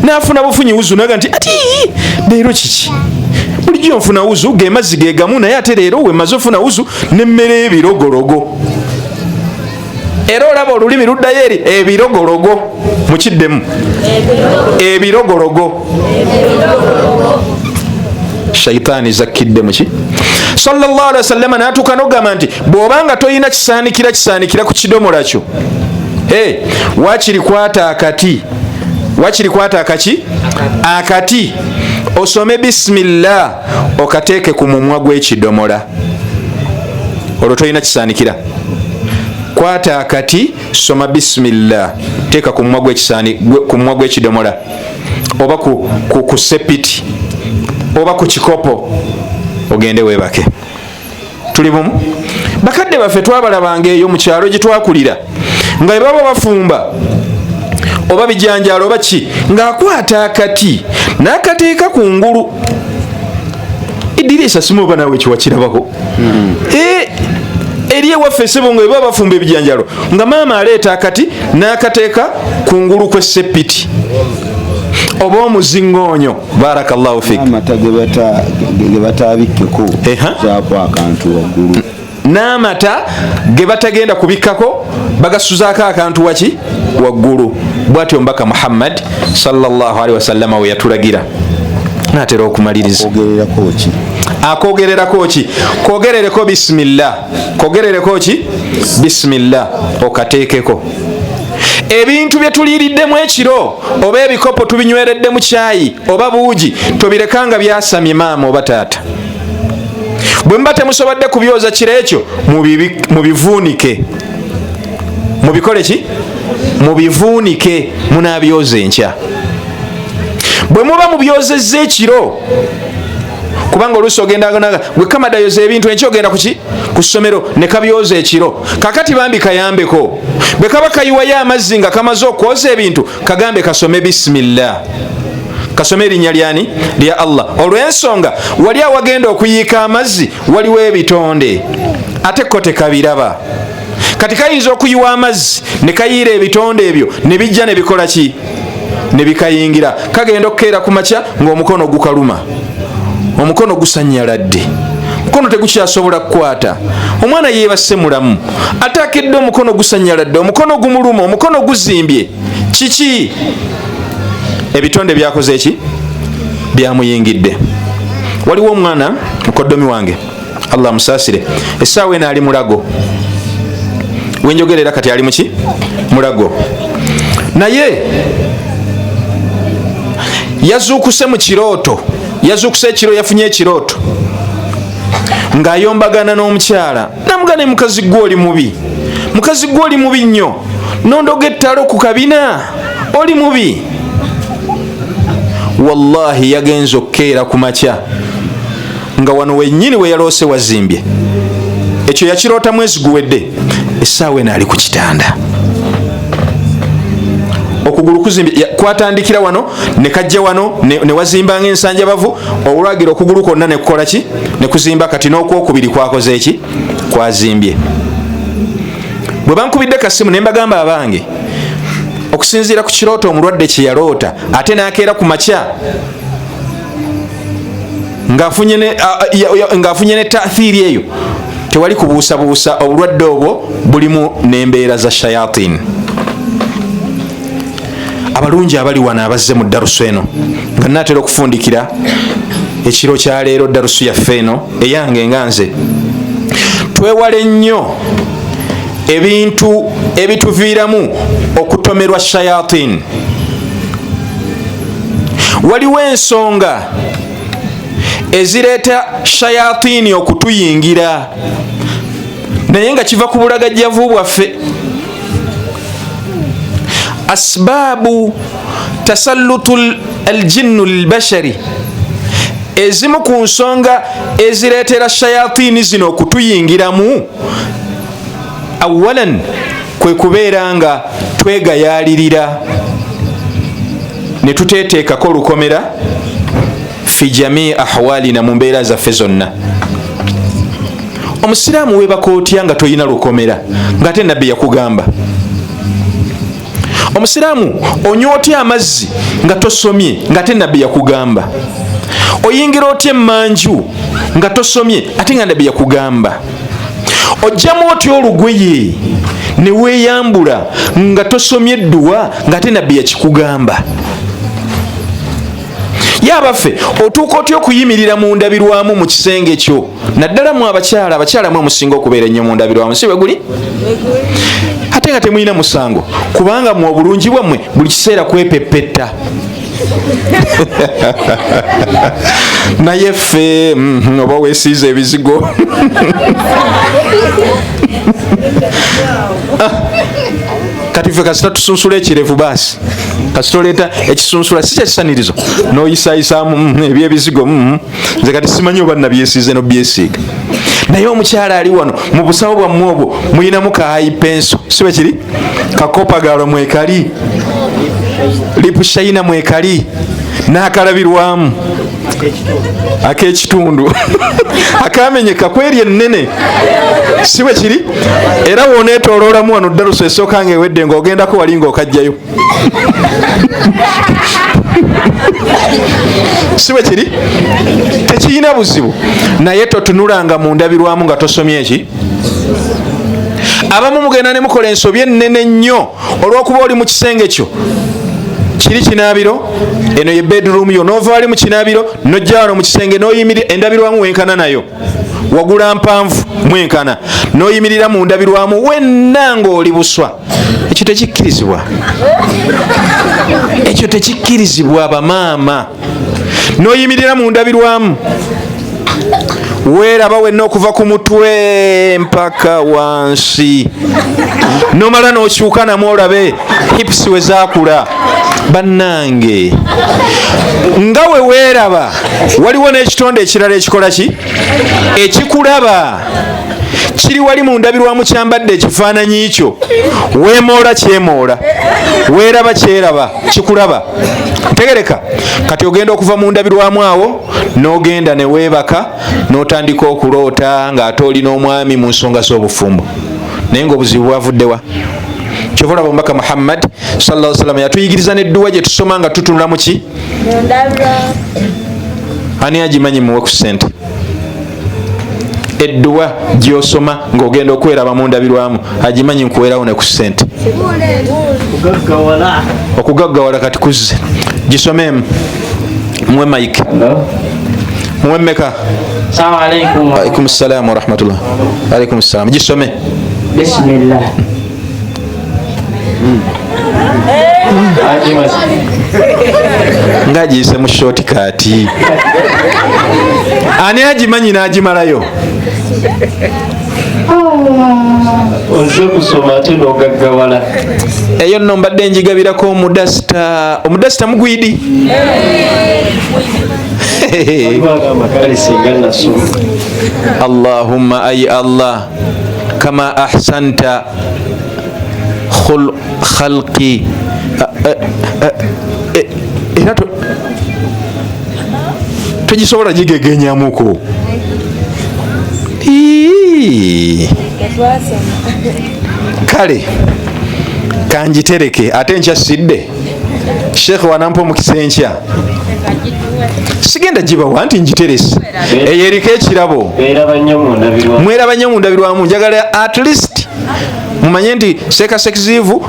N'afuna bufunyi wuzu naga nti ati leero kiki? Bulijjo nfuna wuzu, ge mazzi ge gamu, naye ate leero wemaze ofuna wuzu nemmere y'ebirogologo. Era olaba olulimi luddayo eri ebirogologo. Mukiddemu, ebirogologo. Shaitaani zakkidde muki. Sallallahu alaihi wasallama n'atuuka n'okugamba nti bw'obanga toyina kisaanikira, kisaanikira ku kidomola kyo. Hey, wakiri kwata akati, wakiri kwata akaki akati, osome bisimillah, okateeke ku mumwa gw'ekidomola. Olwo tolina kisaanikira, kwata akati, soma bisimillah, teeka ku mumwa gw'ekidomola oba ku sepiti oba ku kikopo, ogende weebake. Tuli bumu? Bakadde baffe twabalabanga eyo mu kyalo gye twakulira nga bwe baba bafumba oba bijanjaalo oba ki, ng'akwata akati n'akateeka ku ngulu Idirisa. Simu oba naawe kiwakirabako. Eri ewaffe sebo nga bwe baba bafumba ebijanjalo, nga maama aleeta akati n'akateeka ku ngulu kw'essepiti oba omuziŋŋoonyo. Barakallahu fik. Amata ge batabikkeko zaako akantu waggulu. N'amata ge batagenda kubikkako bagasuzaako akantu waki? Waggulu. Bwatyo Omubaka Muhammad sallallahu alaihi wasallama we yatulagira. Natera okumaliriza. Ogererako ki? Akogererako ki? Kogerereko bisimillah. Kogerereko ki? Bisimillah, okateekeko. Ebintu bye tuliiriddemu ekiro oba ebikopo tubinywereddemu kyayi oba buugi, tobirekanga byasamye. Maama oba taata, bwe muba temusobodde kubyoza kiro ekyo, mubivuunike. Mubikole ki? Mubivuunike, munaabyoza enkya. Bwe muba mubyozezza ekiro, kubanga oluusi ogenda gwe kamadayoza ebintu enkya ogenda kuki? Ku ssomero, ne kabyoza ekiro. Kakati bambi kayambeko, bwe kaba kayiwayo amazzi nga kamaze okwoza ebintu, kagambe kasome bisimillah, kasome erinnya lyani? Lya Allah. Olw'ensonga wali awagenda okuyiika amazzi waliwo ebitonde, ate ko tekabiraba. Kati kayinza okuyiwa amazzi ne kayiira ebitonde ebyo, ne bijja ne bikola ki? Ne bikayingira. Kagenda okukeera ku makya ng'omukono gukaluma, omukono gusanyaladde, omukono tegukyasobola kukwata. Omwana yeebase mulamu, ate akedde omukono gusanyaladde, omukono gumuluma, omukono guzimbye. Kiki? Ebitonde byakoze eki? Byamuyingidde. Waliwo omwana mukoddomi wange, Allah amusaasire, essaawa eno ali Mulago wenjogerera. Kati ali muki? Mulago. Naye yazuukuse mu kirooto, yazuukuse ekiro, yafunye ekirooto ng'ayombagana n'omukyala. Namugana, mukazi gwe oli mubi, mukazi gwe oli mubi nnyo, nondoga ettalo ku kabina, oli mubi. Wallahi yagenza okukeera ku makya nga wano wennyini we yaloose wazimbye. Ekyo yakiroota mwezi guwedde. Essaawa eno ali ku kitanda. Okugulu kuzimbye, kwatandikira wano ne kajja wano ne wazimba ng'ensanjabavu, olwagira okugulu kwonna ne kukola ki? Ne kuzimba. Kati n'okwokubiri kwakoze ki? Kwazimbye. Bwe bankubidde kasimu ne mbagamba abange, okusinziira ku kirooto omulwadde kye yaloota, ate n'akeera ku makya ng'afunye ne taathiri eyo, tewali kubuusabuusa obulwadde obwo bulimu n'embeera za shayatin. Abalungi abali wano abazze mu darusu eno, nga naatera okufundikira ekiro kya leero darusu yaffe eno eyange nga nze, twewale nnyo ebintu ebituviiramu okutomerwa shayatin. Waliwo ensonga ezireeta shayatini okutuyingira, naye nga kiva ku bulagajjavu bwaffe. Asbaabu tasallutu aljinnu lilbashari, ezimu ku nsonga ezireetera shayatini zino okutuyingiramu, awalan kwe kubeera nga twegayaalirira ne tuteeteekako olukomera fi jamii ahwalina, mu mbeera zaffe zonna. Omusiraamu weebaka otya nga toyina lukomera, ng'ate nabbi yakugamba? Omusiraamu onywa otya amazzi nga tosomye, ng'ate nabbi yakugamba? Oyingira otya emmanju nga tosomye, ate nga nabbi yakugamba? Ojjamu otya olugoye ne weeyambula nga tosomye edduwa, ng'ate nabbi yakikugamba? Ye abaffe, otuuka otya okuyimirira mu ndabirwamu mu kisenge kyo, naddala mu abakyala? Abakyala mwe musinga okubeera ennyo mu ndabirwamu, si bwe guli? Ate nga temulina musango, kubanga mu obulungi bwammwe buli kiseera kwepepetta. Naye ffe oba weesiiza ebizigo. Kati ffe kasita tusunsula ekirevu, baasi kasita oleeta ekisunsula si kyekisanirizo n'oyisayisaamu ebyebizigo. Nze kati simanyi oba nabyesiize nobyesiiga. Naye omukyala ali wano mu busawo bwammwe obwo muyinamu ka high pencil, si bwe kiri? Kakopagalo mwekali, lipushaina mwekali, n'akalabirwamu ak'ekitundu akamenyeka kweri ennene, si bwe kiri? Era wooneetooloolamu wano ddaluso esooka ng'ewedde ng'ogendako wali ng'okajjayo, si bwe kiri? Tekiyina buzibu, naye totunulanga mu ndabirwamu nga tosomye eki. Abamu mugenda ne mukola ensobi ennene nnyo olw'okuba oli mu kisenge kyo kiri kinaabiro, eno ye bedroom yo, n'ova wali mu kinaabiro n'ojja wano mu kisenge n'oyimirira endabirwamu wenkana nayo, wagula mpanvu mwenkana, n'oyimirira mu ndabirwamu wenna ng'oli buswa. Ekyo tekikkirizibwa, ekyo tekikkirizibwa bamaama. N'oyimirira mu ndabirwamu weeraba wenna okuva ku mutwe mpaka wansi, nomala n'okyuka namu olabe hips we zaakula. Bannange, nga we weeraba waliwo n'ekitonde ekirala ekikola ki? Ekikulaba. Kiri wali mu ndabirwamu kyambadde ekifaananyi kyo, weemoola kyemoola, weeraba kyeraba, kikulaba. Ntegereka. Kati ogenda okuva mu ndabirwamu awo n'ogenda ne weebaka n'otandika okuloota ng'ate oli n'omwami mu nsonga z'obufumbo, naye ng'obuzibu bwavuddewa? Kyova olaba omubaka Muhammad sallallahu alaihi wasallam yatuyigiriza n'edduwa gye tusoma nga tutunula mu ki? Ani agimanyi muwe ku ssente? Edduwa gy'osoma ng'ogenda okweraba mu ndabirwamu, agimanyi nkuweerawo ne ku ssente. Okugaggawala kati kuzze. Gisomeemu, muwe mike. Muwe mmeka? Alaikum salaam warahmatullah. Alaikum salaam. Gisome. Bismillah. Ng'agiyise mu shortcut. Ani agimanyi n'agimalayo? Ozze kusoma ate n'ogaggawala. Eyo nno mbadde njigabirako omudasita. Omudasita mugwidi. Bagamba kale singa nasoma. Allahumma ay Allah kama ahsanta Khalqi era togisobola gigegenyamuko. Kale kanjitereke ate nkya sidde Sheikh wanampa omukisa enkya sigenda gibawa nti njiterese eyo eriko ekirabo mweraba nnyo mu ndabirwamu. Njagala at least mumanye nti Sheikh Sekizivu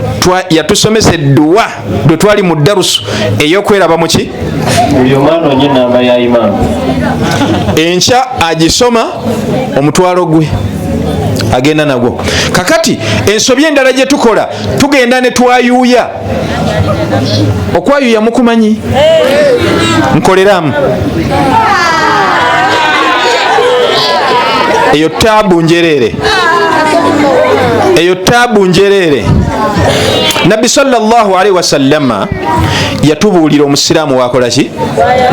yatusomesa edduwa lwe twali mu darusu ey'okweraba muki enkya agisoma omutwalo gwe agenda nagwo. Kakati ensobi endala gye tukola tugenda ne twayuuya. Okwayuuya mukumanyi? Nkoleramu eyo taabu njereere, eyo taabu njereere. Nabbi sallallahu alaihi wasallama yatubuulira omusiraamu wakola ki?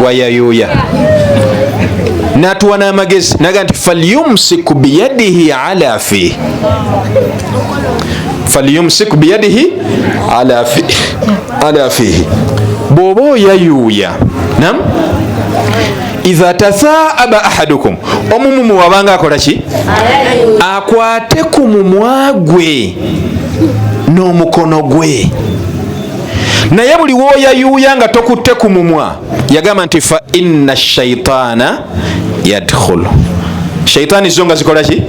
Wayayuuya. Natuwa n'amagezi naga nti falyumsiku biyadihi ala fi, falyumsiku biyadihi ala fi, ala fihi. Bw'oba oyayuuya, nam idha tathaaba ahadukum, omumumu wabanga akola ki? Akwate ku mumwa gwe n'omukono gwe. Naye buli w'oyayuuya nga tokutte ku mumwa, yagamba nti fa inna shaitana yadkhulu. Shaitani zo nga zikola ki?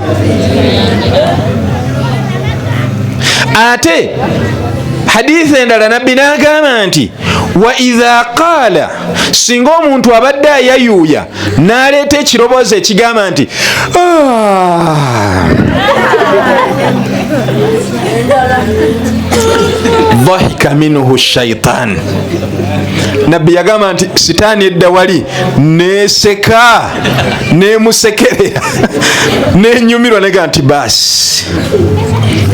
Ate hadithi endala nabbi n'agamba nti wa idha qaala, singa omuntu abadde ayayuuya n'aleeta ekiroboozi ekigamba nti dhahika minhu shaitan, nabbi yagamba nti sitaani edda wali neseka nemusekerera nenyumirwa nega nti basi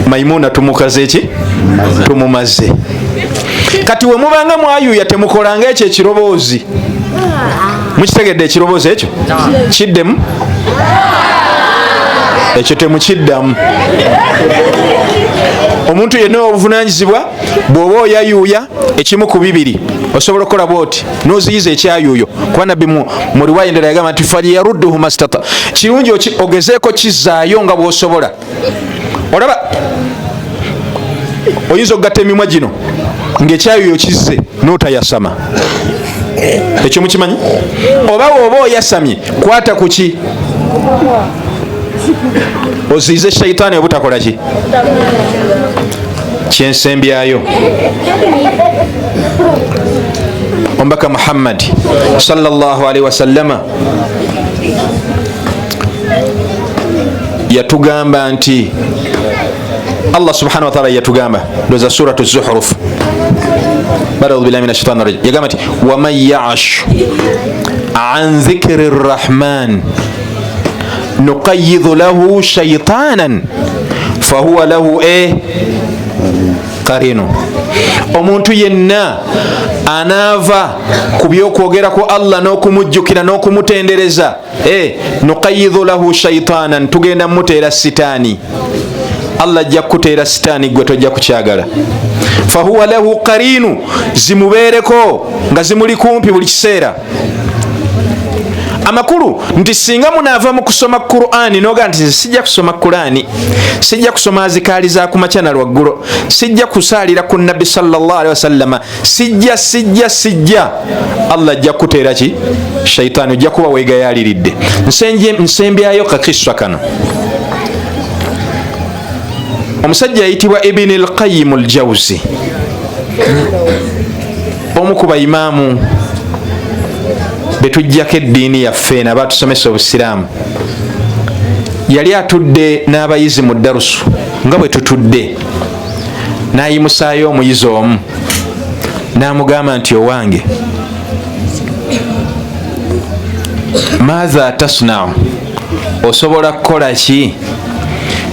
Maimuna tumukaze ki? Tumumaze. Kati we mubanga mwayuya temukolanga ekyo ekiroboozi. Mukitegedde ekiroboozi ekyo? Kiddemu? Ekyo temukiddamu. Omuntu yenna obuvunaanyizibwa bw'oba oyayuuya ekimu ku bibiri osobola okukola bw'oti n'oziyiza ekyayuuyo, kuba nabbi mu riwaaya endala yagamba nti falyarudduhu mastata, kirungi ogezeeko kizaayo nga bw'osobola. Olaba oyinza okugatta emimwa gino ng'ekyayuuyo kizze n'otayasama, ekyo mukimanyi? Oba woba oyasamye kwata ku ki oziyize shaitaani obutakola ki? Kyensembyayo, omubaka Muhammad sallallahu alaihi wasallama yatugamba nti Allah subhanahu wa ta'ala yatugamba ndoza suratu Zuhruf, ba'udhu billahi minash shaitani rajim, yagamba nti waman ya'ash an dhikri rrahman nuqayyidhu lahu shaytanan fahuwa lahu qarinu. Omuntu yenna anaava ku by'okwogera ku Allah n'okumujjukira n'okumutendereza, nuqayyidhu lahu shaytanan, tugenda muteera sitaani. Allah ajja kukuteera sitaani gwe tojja kukyagala. Fahuwa lahu qarinu, zimubeereko nga zimuli kumpi buli kiseera. Amakulu nti singa munaava mu kusoma Qur'ani noga nti sijja kusoma Qur'ani, sijja kusoma azikaali za kumakya na lwaggulo, sijja kusaalira ku nabbi sallallahu alaihi wasallama, sijja sijja sijja, Allah ajja kukuteera ki? Shaitaani, ojja kuba weegayaliridde. Nsembyayo kakiswa kano. Omusajja ayitibwa Ibn al-Qayyim al-Jawzi, omu ku baimaamu betujjako eddiini yaffe n'abatusomesa obusiraamu, yali atudde n'abayizi mu darusu nga bwe tutudde, n'ayimusaayo omuyizi omu n'amugamba nti owange, maatha tasnau, osobola kukola ki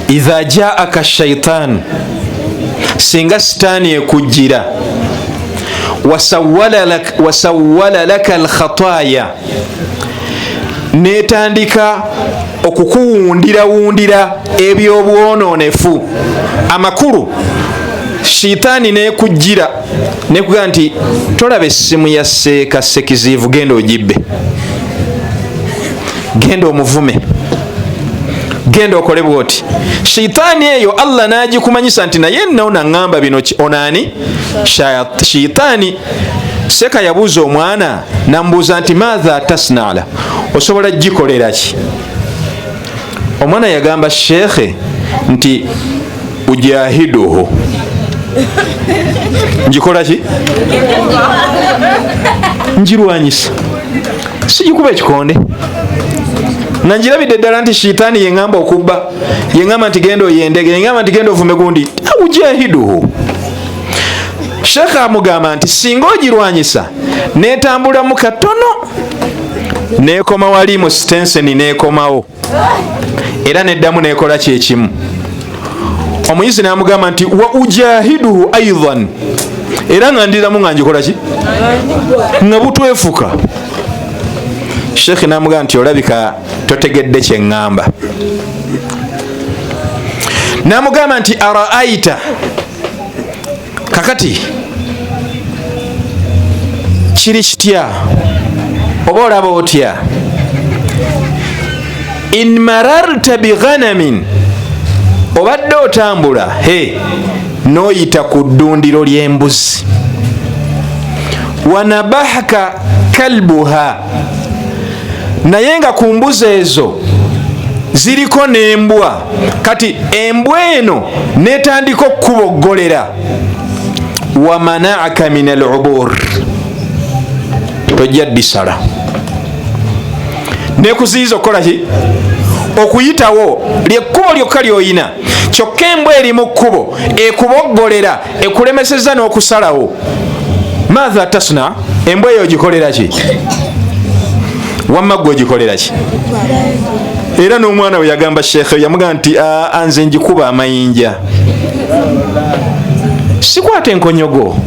idha jaaka shaitan, singa sitaani ekujjira, wasawwala laka alkhataya, netandika okukuwundirawundira ebyobwononefu. Amakulu Shitaani nekujjira nekugamba nti tolaba essimu ya Seeka Sekiziivu, genda ogibbe, genda omuvume, genda okole bwoti. Shitaani eyo Allah n'agikumanyisa nti naye nno naŋŋamba bino onaani shitaani. Seeka yabuuza omwana nambuuza nti maatha tasnala, osobola gikolera ki? Omwana yagamba shekhe nti ujahiduhu, njikola ki? Njirwanyisa, sigikuba ekikonde. Nga njirabidde ddala nti shitaani yeŋŋamba okubba, yeŋŋamba nti genda oyendege, yeŋŋamba nti genda ovume gundi. Ujahiduhu. Shekhe amugamba nti singa ogirwanyisa netambulamu katono nekoma wali mu sitenseni nekomawo era neddamu nekola kyekimu. Omuyizi n'amugamba nti wa ujahiduhu aidan, era nga ndiramu nga njikola ki? Nga butwefuka. Shekhe n'amugamba nti olabika totegedde kye ŋŋamba. N'amugamba nti araaita, kakati kiri kitya oba olaba otya, in mararta bighanamin, obadde otambula he n'oyita ku ddundiro ly'embuzi, wanabahaka kalbuha, naye nga ku mbuzi ezo ziriko n'embwa, kati embwa eno netandika okukuboggolera, wamanaaka min al-ubur, tojja ddisala, nekuziyiza okukola ki? Okuyitawo lyekkubo lyokka lyoyina, kyokka embwa eri mu kkubo ekuboggolera ekulemesezza n'okusalawo. Maatha tasna, embwa eyo ogikolera ki? Wamma gwe ogikolera ki? Era n'omwana we yagamba shekhe, yamugamba nti nze njikuba amayinja, sikwata enkonyogo,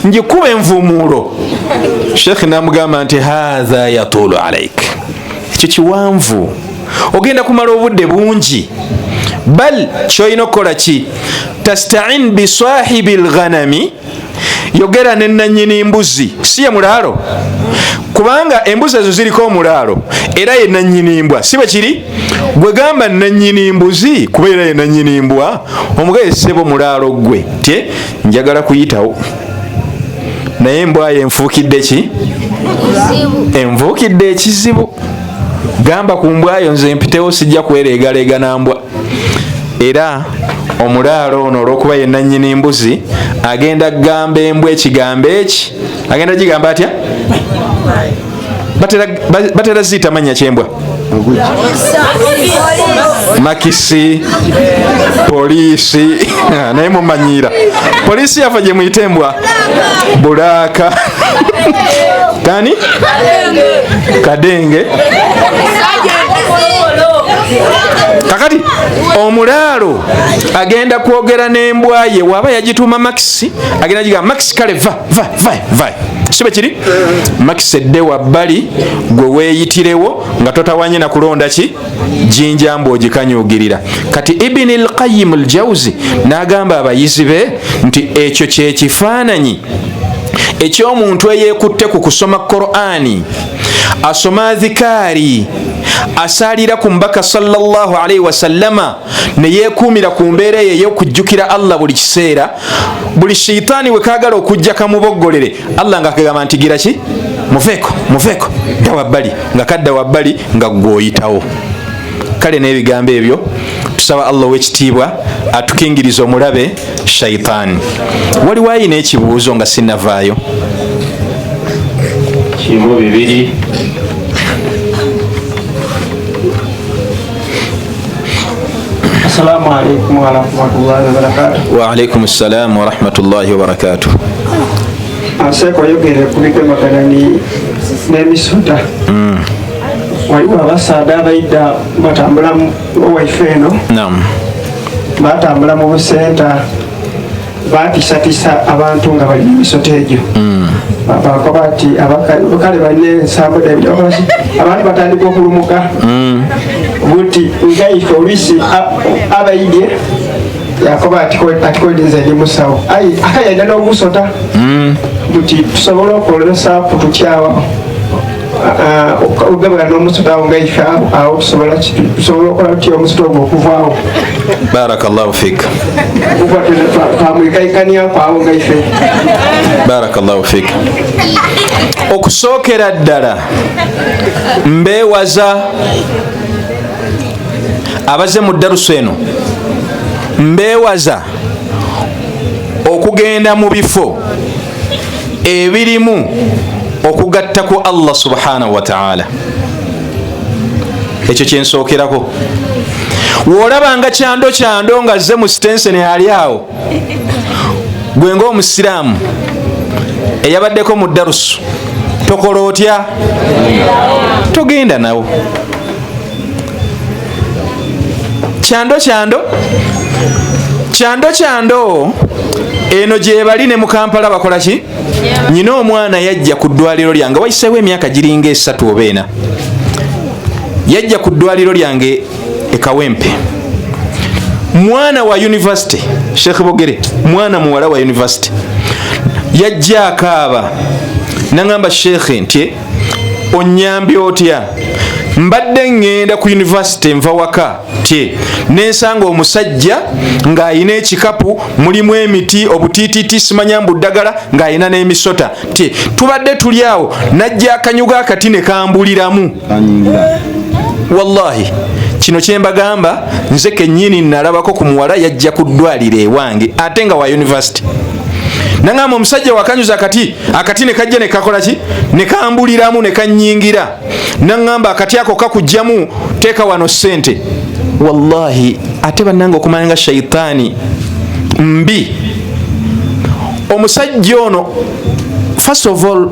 njikuba envumuulo. Shekhe n'amugamba nti hatha yatulu alaik, ekyo kiwanvu, ogenda kumala obudde bungi. Bal kyolina okukola ki? Tastain bisahibi lghanami, yogera ne nannyini mbuzi, si ye mulaalo, kubanga embuzi ezo ziriko omulaalo era ye nannyini mbwa, si bwe kiri? Gwe gamba nannyini mbuzi kuba era ye nannyini mbwa, omugaye ssebo mulaalo gwe tye njagala kuyitawo, naye embwa ye enfuukidde ki? Enfuukidde ekizibu. Gamba ku mbwa yo nze mpitewo, sijja kwereegaleega na mbwa. Era omulaalo ono olw'okuba ye nannyini mbuzi agenda kugamba embwa ekigambo eki, agenda gigamba atya? Batera ziyita mannya kyembwa? Makisi, poliisi, naye mumanyiira poliisi yaffe gye muyita embwa, bulaaka, kani kadenge. Kakati omulaalo agenda kwogera n'embwa ye, waba yagituuma Maxi agenda gigamba Maxi kale va va va va, si bwe kiri? Maxi edde wabbali gwe weeyitirewo nga totawanye na kulonda ki jinja mbu ogikanyugirira. Kati Ibn al-Qayyim al-Jawzi n'agamba abayizi be nti ekyo kye kifaananyi eky'omuntu eyeekutte ku kusoma Qur'ani, asoma adhikaari, asaalira ku mbaka sallallahu alaihi wasallama, ne yeekuumira ku mbeera eyo ey'okujjukira Allah buli kiseera. Buli shaitaani we kaagala okujja kamuboggolere, Allah nga kagamba nti gira ki? Muveeko, muveeko, dda wabbali, nga kadda wabbali nga ggwe oyitawo. Kale n'ebigambo ebyo tusaba Allah ow'ekitiibwa atukingirize omulabe shaitaani. Waliwo ayina ekibuuzo nga sinnavaayo? Kimu bibiri. Assalamu alaikum warahmatullahi wabarakatuh. Wa alaikum ssalam warahmatullahi wabarakatuh. Aseeko oyogere ku bikwemagana n'emisota. Waliwo abasaadha abaidda batambula owaife eno. Naam. Batambula mu busenta batisatisa abantu nga bali mu misota egyo. Bakoba nti kale balina ensambo abantu batandika okulumuka. Buti ngaife oluisi abaidye Yakoba ati nze ndi musawo, ayi akayenda n'ogusota buti tusobola okwolesaaku tutyawa ogabula n'omusota awo nga ife awo tusobola okukola tutya omusota ogwo okuvaawo? Barakallahu fik. Kuba twamwikaikanyaku awo nga ife. Barakallahu fik. Okusookera ddala mbeewaza abaze mu ddarusu eno, mbeewaza okugenda mu bifo ebirimu okugatta ku Allah subhanahu wa ta'ala. Ekyo kyensookerako. W'olabanga kyando kyando nga azze mu sitenseni ali awo, gwe ng'omusiraamu eyabaddeko mu ddarusu tokola otya? Togenda nawo. Kyando kyando kyando kyando eno gyebali ne mu Kampala bakola ki? Nyina omwana yajja ku ddwaliro lyange, wayiseewo emyaka giringa 3 oba 4, yajja ku ddwaliro lyange e Kawempe. Mwana wa university, Sheikh Bogere, mwana muwala wa university, yajja akaaba nangamba, Sheikh, nti onyambye otya? Mbadde ŋŋenda ku university, nva waka tye nensanga omusajja ng'ayina ekikapu mulimu emiti, obutiititi, simanya mbu ddagala, ng'ayina n'emisota. Tye tubadde tuli awo, najja akanyuga akati ne kambuliramu. Kanyingira. Wallahi kino kyembagamba nze kennyini nalabako ku muwala yajja ku ddwaliro ewange ate nga wa university, nangamba omusajja wakanyuza akati, akati ne kajja ne kakola ki? Ne kambuliramu ne kanyingira. Naŋŋamba akati ako kakugjamu, teeka wano ssente. Wallahi ate bannange okumanya nga shaitaani mbi, omusajja ono, first of all,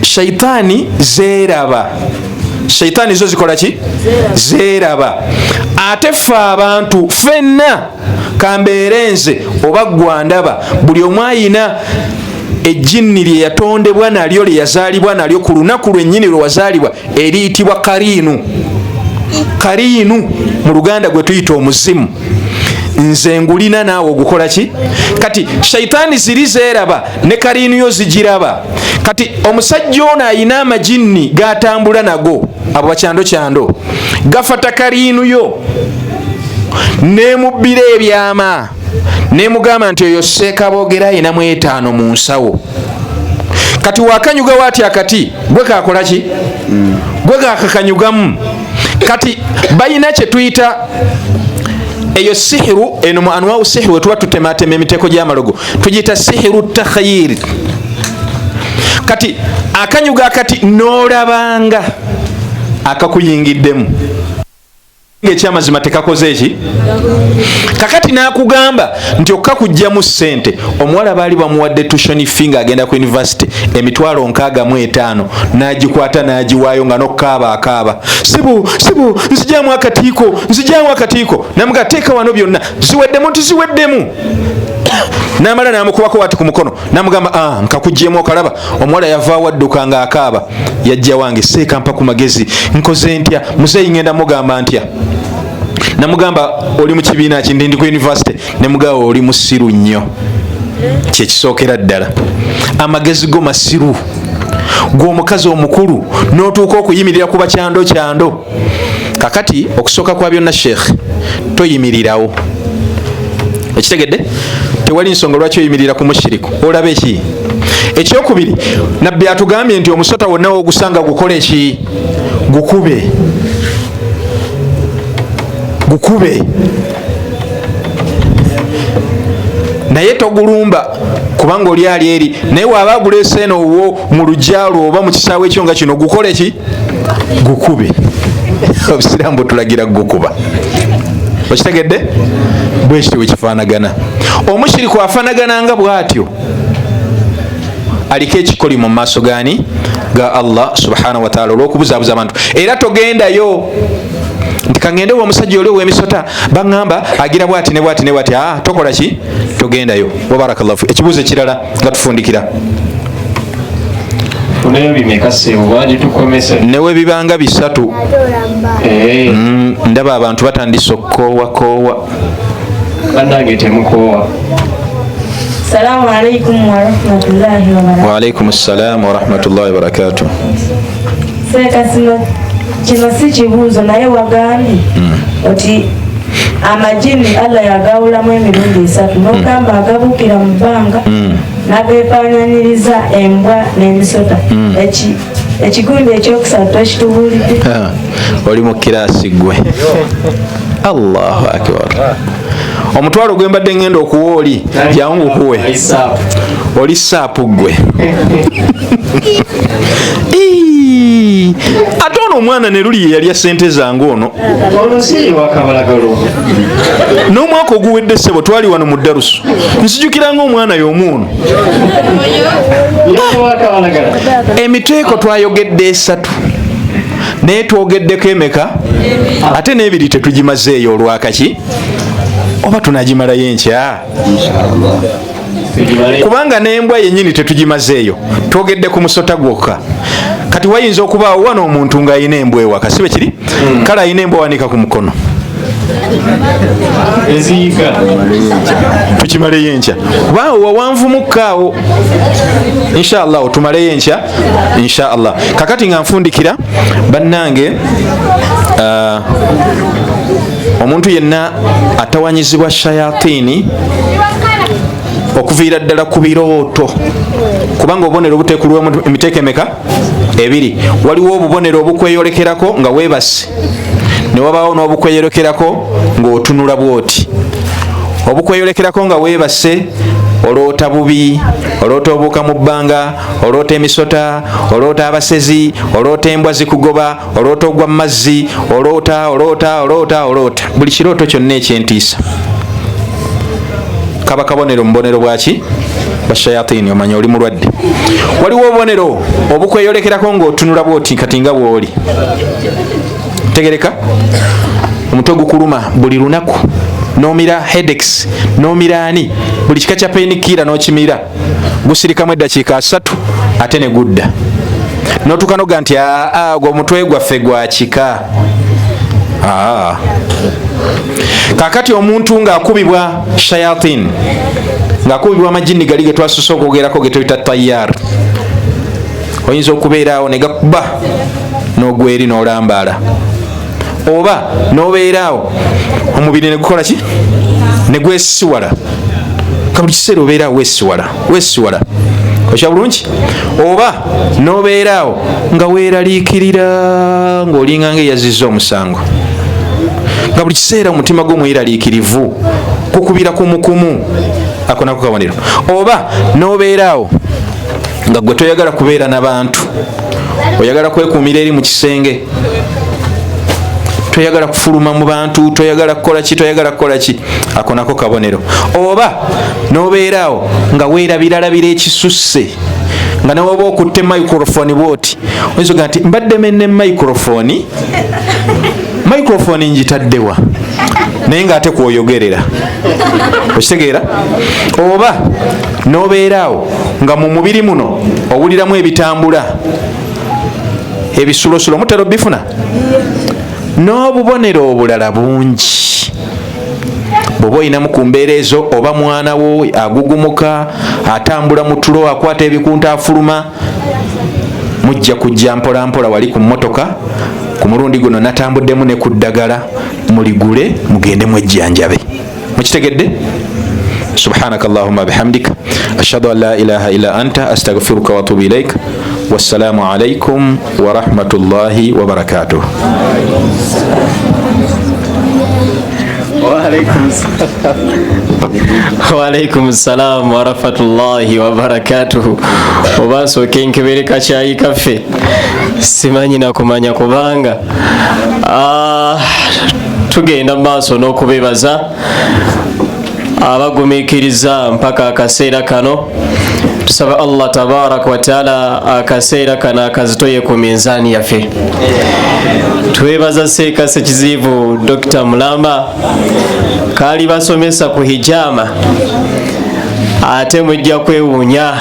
shaitaani zeeraba. Shaitaani zo zikola ki? Zeeraba. Ate ffe abantu ffenna, kambeere nze oba gwandaba, buli omu ayina ejjinni lye yatondebwa nalyo, lye yazaalibwa nalyo ku lunaku lwennyini lwe wazaalibwa, eriyitibwa kariinu. Kariinu mu Luganda gwe tuyita omuzimu. Nze ngulina, naawe ogukola ki? Kati shaitaani ziri zeeraba ne kariinu yo zigiraba. Kati omusajja ono ayina amajinni gatambula nago, abo bakyando kyando gafata kariinu yo nemubbira ebyama, nemugamba nti oyo Seekabogera ayinamu 5 mu nsawo. Kati wakanyugawo ati akati gwe kakola ki? Gwe kakakanyugamu. Kati balina kye tuyita eyo sihiru eno mu anwau sihiru, wetuba tutematema emiteeko gy'amalogo tugiyita sihiru takhayiri. Kati akanyuga akati n'olabanga akakuyingiddemu ekyamazima tekakoze eki. Kakati n'akugamba nti okakugjamu ssente. Omuwala baali bamuwadde tuition fee ng'agenda ku university 650,000, n'agikwata n'agiwaayo nga n'okukaaba akaaba, sibu sibu nzijamu akatiiko, nzijamu akatiiko. Namuga teeka wano byonna, ziweddemu? Nti ziweddemu. N'amala n'amukubako wati ku mukono n'amugamba, ah, nkakugyemu okalaba. Omuwala yavaawo adduka ng'akaaba, yajja wange, seeka mpa ku magezi, nkoze ntya muzeeyi? Ngenda mugamba ntya? Namugamba oli mu kibiina ki? Ndi ku university. Nemugamba oli musiru nnyo, kyekisookera ddala amagezi go masiru. Gwe omukazi omukulu n'otuuka okuyimirira kuba kyando kyando. Kakati okusooka kwa byonna, sheekh, toyimirirawo. Ekitegedde, tewali nsonga lwaki oyimirira ku mushiriku olaba eki. Ekyokubiri, nabbi atugambye nti omusota wonna wogusanga gukola eki? Gukube, gukube, naye togulumba kubanga oli ali eri. Naye waaba aguleese eno wo mu lujja lwo oba mu kisaawe ekyo nga kino, gukole ki? Gukube. Obusiraamu butulagira gukuba. Okitegedde? Bwekityo bwekifaanagana. Omushiriku afaanagana nga bw'atyo, aliko ekikoli mu maaso gani? Ga Allah subhanahu wataala, olw'okubuzaabuza abantu. Era togendayo nti kangende wa omusajja oli ow'emisota, baŋŋamba agira bwati ne bwati ne bwati. Aa, tokola ki? Togendayo. Wabarakallahu. Ekibuuzo ekirala nga tufundikira. Funayo bimeka ssebo wagitukomesa? Newe bibanga 3. Ndaba abantu batandise okukoowa koowa. Bannange temukoowa. Salamu alaikum warahmatullahi wabarakatuh. Wa alaikum salam warahmatullahi wabarakatuh. Seeka kino si kibuuzo, naye wagambye oti amajini Allah yagawulamu emirundi esatu, n'ogamba agabuukira mu bbanga, n'ageefaananyiriza embwa n'emisota. Ekigundi ekyokusatu tokitubuulidde. Oli mu kiraasi ggwe. Allahu akbar. Omutwalo gwe mbadde ngenda okuwa oli jangu ngukuwe. Oli saapu ggwe. Ate ono omwana ne luli ye yalya ssente zange ono. N'omwaka oguwedde ssebo twali wano mu ddalusu. Nzijukira ng'omwana y'omu ono. Emiteeko twayogedde esatu, naye twogeddeko emeka? Ate n'ebiri tetugimazeeyo olwakaki, oba tunagimalayo enkya? Kubanga n'embwa yennyini tetugimazeeyo, twogedde ku musota gwokka. Kati wayinza okubaawo wano omuntu ng'ayina embwa ewaka, si bwe kiri? Kale ayina embwa wanika ku mukono. Eziyiga. Tukimaleyo enkya, kubanga wawanvumukka awo. Inshallah tumaleyo enkya inshallah. Kakati nga nfundikira bannange, omuntu yenna atawanyizibwa shayatini okuviira ddala ku birooto, kubanga obubonero buteekulwa emiteeko emeka? Ebiri. Waliwo obubonero obukweyolekerako nga weebase, ne wabaawo n'obukweyolekerako ng'otunula bw'oti. Obukweyolekerako nga weebase, oloota bubi, oloota obuuka mu bbanga, oloota emisota, oloota abasezi, oloota embwa zikugoba, oloota ogwa mu mazzi, oloota oloota oloota oloota buli kirooto kyonna ekyentiisa. Kaba kabonero mu bubonero bwaki? Bwa shayatini, omanya oli mulwadde. Waliwo obubonero obukweyolekerako ng'otunula bw'oti, kati nga bw'oli. Tegereka, omutwe gukuluma buli lunaku, n'omira headaches, n'omira ani, buli kika kya painkiller n'okimira, gusirikamu eddakiika 3 ate ne gudda. N'otuuka n'oga nti aa, gwe omutwe gwaffe gwa kika. Kaakati omuntu ng'akubibwa shayatin, ng'akubibwa amajini gali ge twasusse okwogerako ge tuyita tayyar, oyinza okubeera awo ne gakuba n'ogwa eri n'olambaala, oba n'obeera awo omubiri ne gukola ki? Ne gwesiwala. Ka buli kiseera obeera awo weesiwala, weesiwala. Okya bulungi? Oba n'obeera awo nga weeraliikirira ng'olinga ng'eyazizza omusango, nga buli kiseera omutima gwo mweraliikirivu, kukubira kumukumu. Ako nako kabonero. Oba n'obeera awo nga gwe toyagala kubeera n'abantu, oyagala kwekuumira eri mu kisenge, toyagala kufuluma mu bantu, toyagala kukola ki, toyagala kukola ki. Ako nako kabonero. Oba n'obeera awo nga weerabiralabira ekisusse, nga ne woba okutte microphone bw'oti, oyinza okuga nti mbadde menne microphone, microphone ngitaddewa, naye ng'ate kwoyogerera. Okitegeera? Oba n'obeera awo nga mu mubiri muno owuliramu ebitambula, ebisulosulo, mutera obifuna, n'obubonero obulala bungi. Bw'oba olinamu ku mbeera ezo, oba mwana wo agugumuka, atambula mu tulo, akwata ebikunta, afuluma, mujja kujja mpola mpola wali ku mmotoka. Ku mulundi guno natambuddemu ne ku ddagala, muligule mugende mwejjanjabe. Mukitegedde? Subhanaka Allahumma bihamdika, ashhadu an la ilaha illa anta, astaghfiruka wa atubu ilaik. Wassalamu alaikum wa rahmatullahi wa barakatuh. Wa alaikum salam wa rahmatullahi wa barakatuh. Oba nsooke nkebere kacyayi kaffe, simanyi na kumanya, kubanga tugenda mu maaso n'okubebaza abagumiikiriza mpaka akaseera kano. Tusaba Allah tabaraka wa taala akaseera kano akazitoye ku minzaani yaffe. Twebaza Seeka Sekiziivu Dr. Mulamba kaali basomesa ku hijama, ate mujja kwewuunya.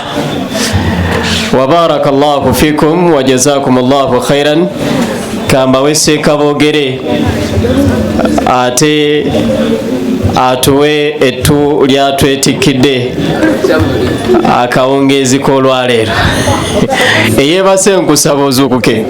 Wa barakallahu fikum wa jazakumullahu khairan. Kambawe Seeka boogere ate Atuwe ettu lyatwetikkidde akawungeezi k'olwaleero. Eyeebase nkusaba ozuukuke.